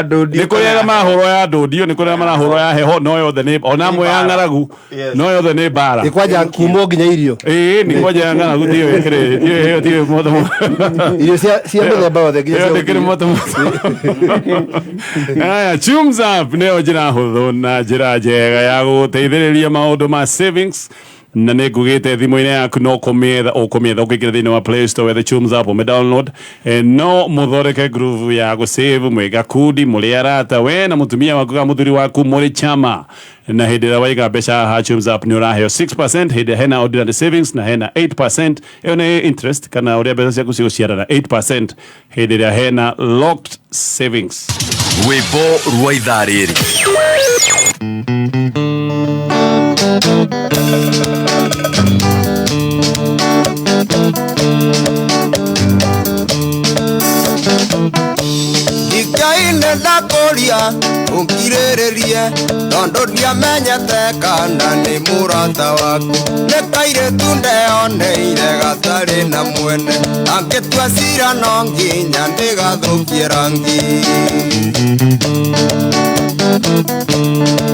ndũndio. Nĩ kũrĩ arĩa marahũrwo ya ndũndio, nĩ kũrĩ arĩa marahũrwo ya heho, no yothe nĩ ona amwe ya ng'aragu. Yes. No yothe nĩ mbara. Ĩ, kwanja kumwo nginya irio. Ĩĩ, nĩ kwanja ya ng'aragu tiyo ĩkĩrĩ tiyo ĩyo tiyo moto. Irio cia mĩthemba yothe nginya ĩyo cia ndĩkĩrĩ moto moto. Aya, Chums App nĩyo njĩra hũthũ na njĩra njega ya gũgũteithĩrĩria maũndũ ma savings, na nĩ ngugĩte thimũ-inĩ yaku no kũmĩetha ũkũmĩetha, ũkĩingĩra thĩinĩ wa Play Store, wethe Chums App, ũmĩ download. No mũthondeke groove ya gũsave mwĩ gakundi, mũrĩ arata, we na mũtumia waku kana mũthuri waku mũrĩ chama. Na hĩndĩ ĩrĩa waiga mbeca haha Chums App, nĩ ũraheo 6% hĩndĩ ĩrĩa hena ordinary savings, na hena 8%, ĩyo nĩ interest kana ũrĩa mbeca ciaku cigũciarana, 8% hĩndĩ ĩrĩa hena locked savings. Rwĩmbo rwa ithaa rĩrĩ. Ngai ndakũria ũngirĩrĩrie, tondũ ndiamenyete kana nĩ mũrata waku. Nĩ kairĩtu ndeoneire gatarĩ na mwene, angĩtua cira no nginya ndĩgathũkie rangi.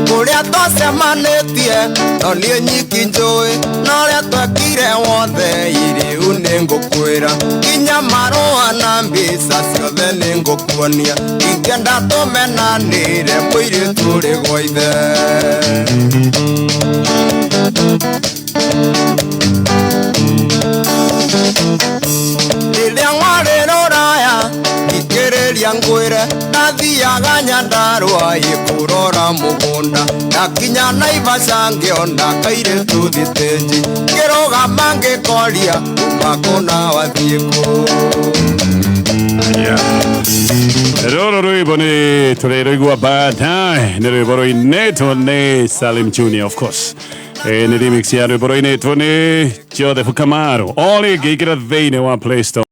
Kũrĩa twacemanĩtie no niĩ nyiki njũĩ, na ũrĩa twekire wothe irĩu nĩ ngũkwĩra, nginya marũa na mbica ciothe nĩ ngũkuonia. Ingĩenda tũmenanĩre, mũirĩtu ũrĩ gwa ithe. Rĩrĩa warĩ rũraya, thikĩrĩria ngwĩre, ndathiaga Nyandarũa ĩkũrora mũgũnda, ndakinya Naivasha ngĩona kairĩtu thitĩnji, ngĩrũgama ngĩkoria kuma kũna wathiĩ kũ. Rũrũ rwĩmbo nĩ tũrĩrũigua baadaye, nĩ rwĩmbo rũinĩtwo nĩ Salim Junior, of course. Nĩ remix ya rwĩmbo rũinĩtwo nĩ Joseph Kamaru. O rĩngĩ, ingĩra thĩinĩ wa Play Store.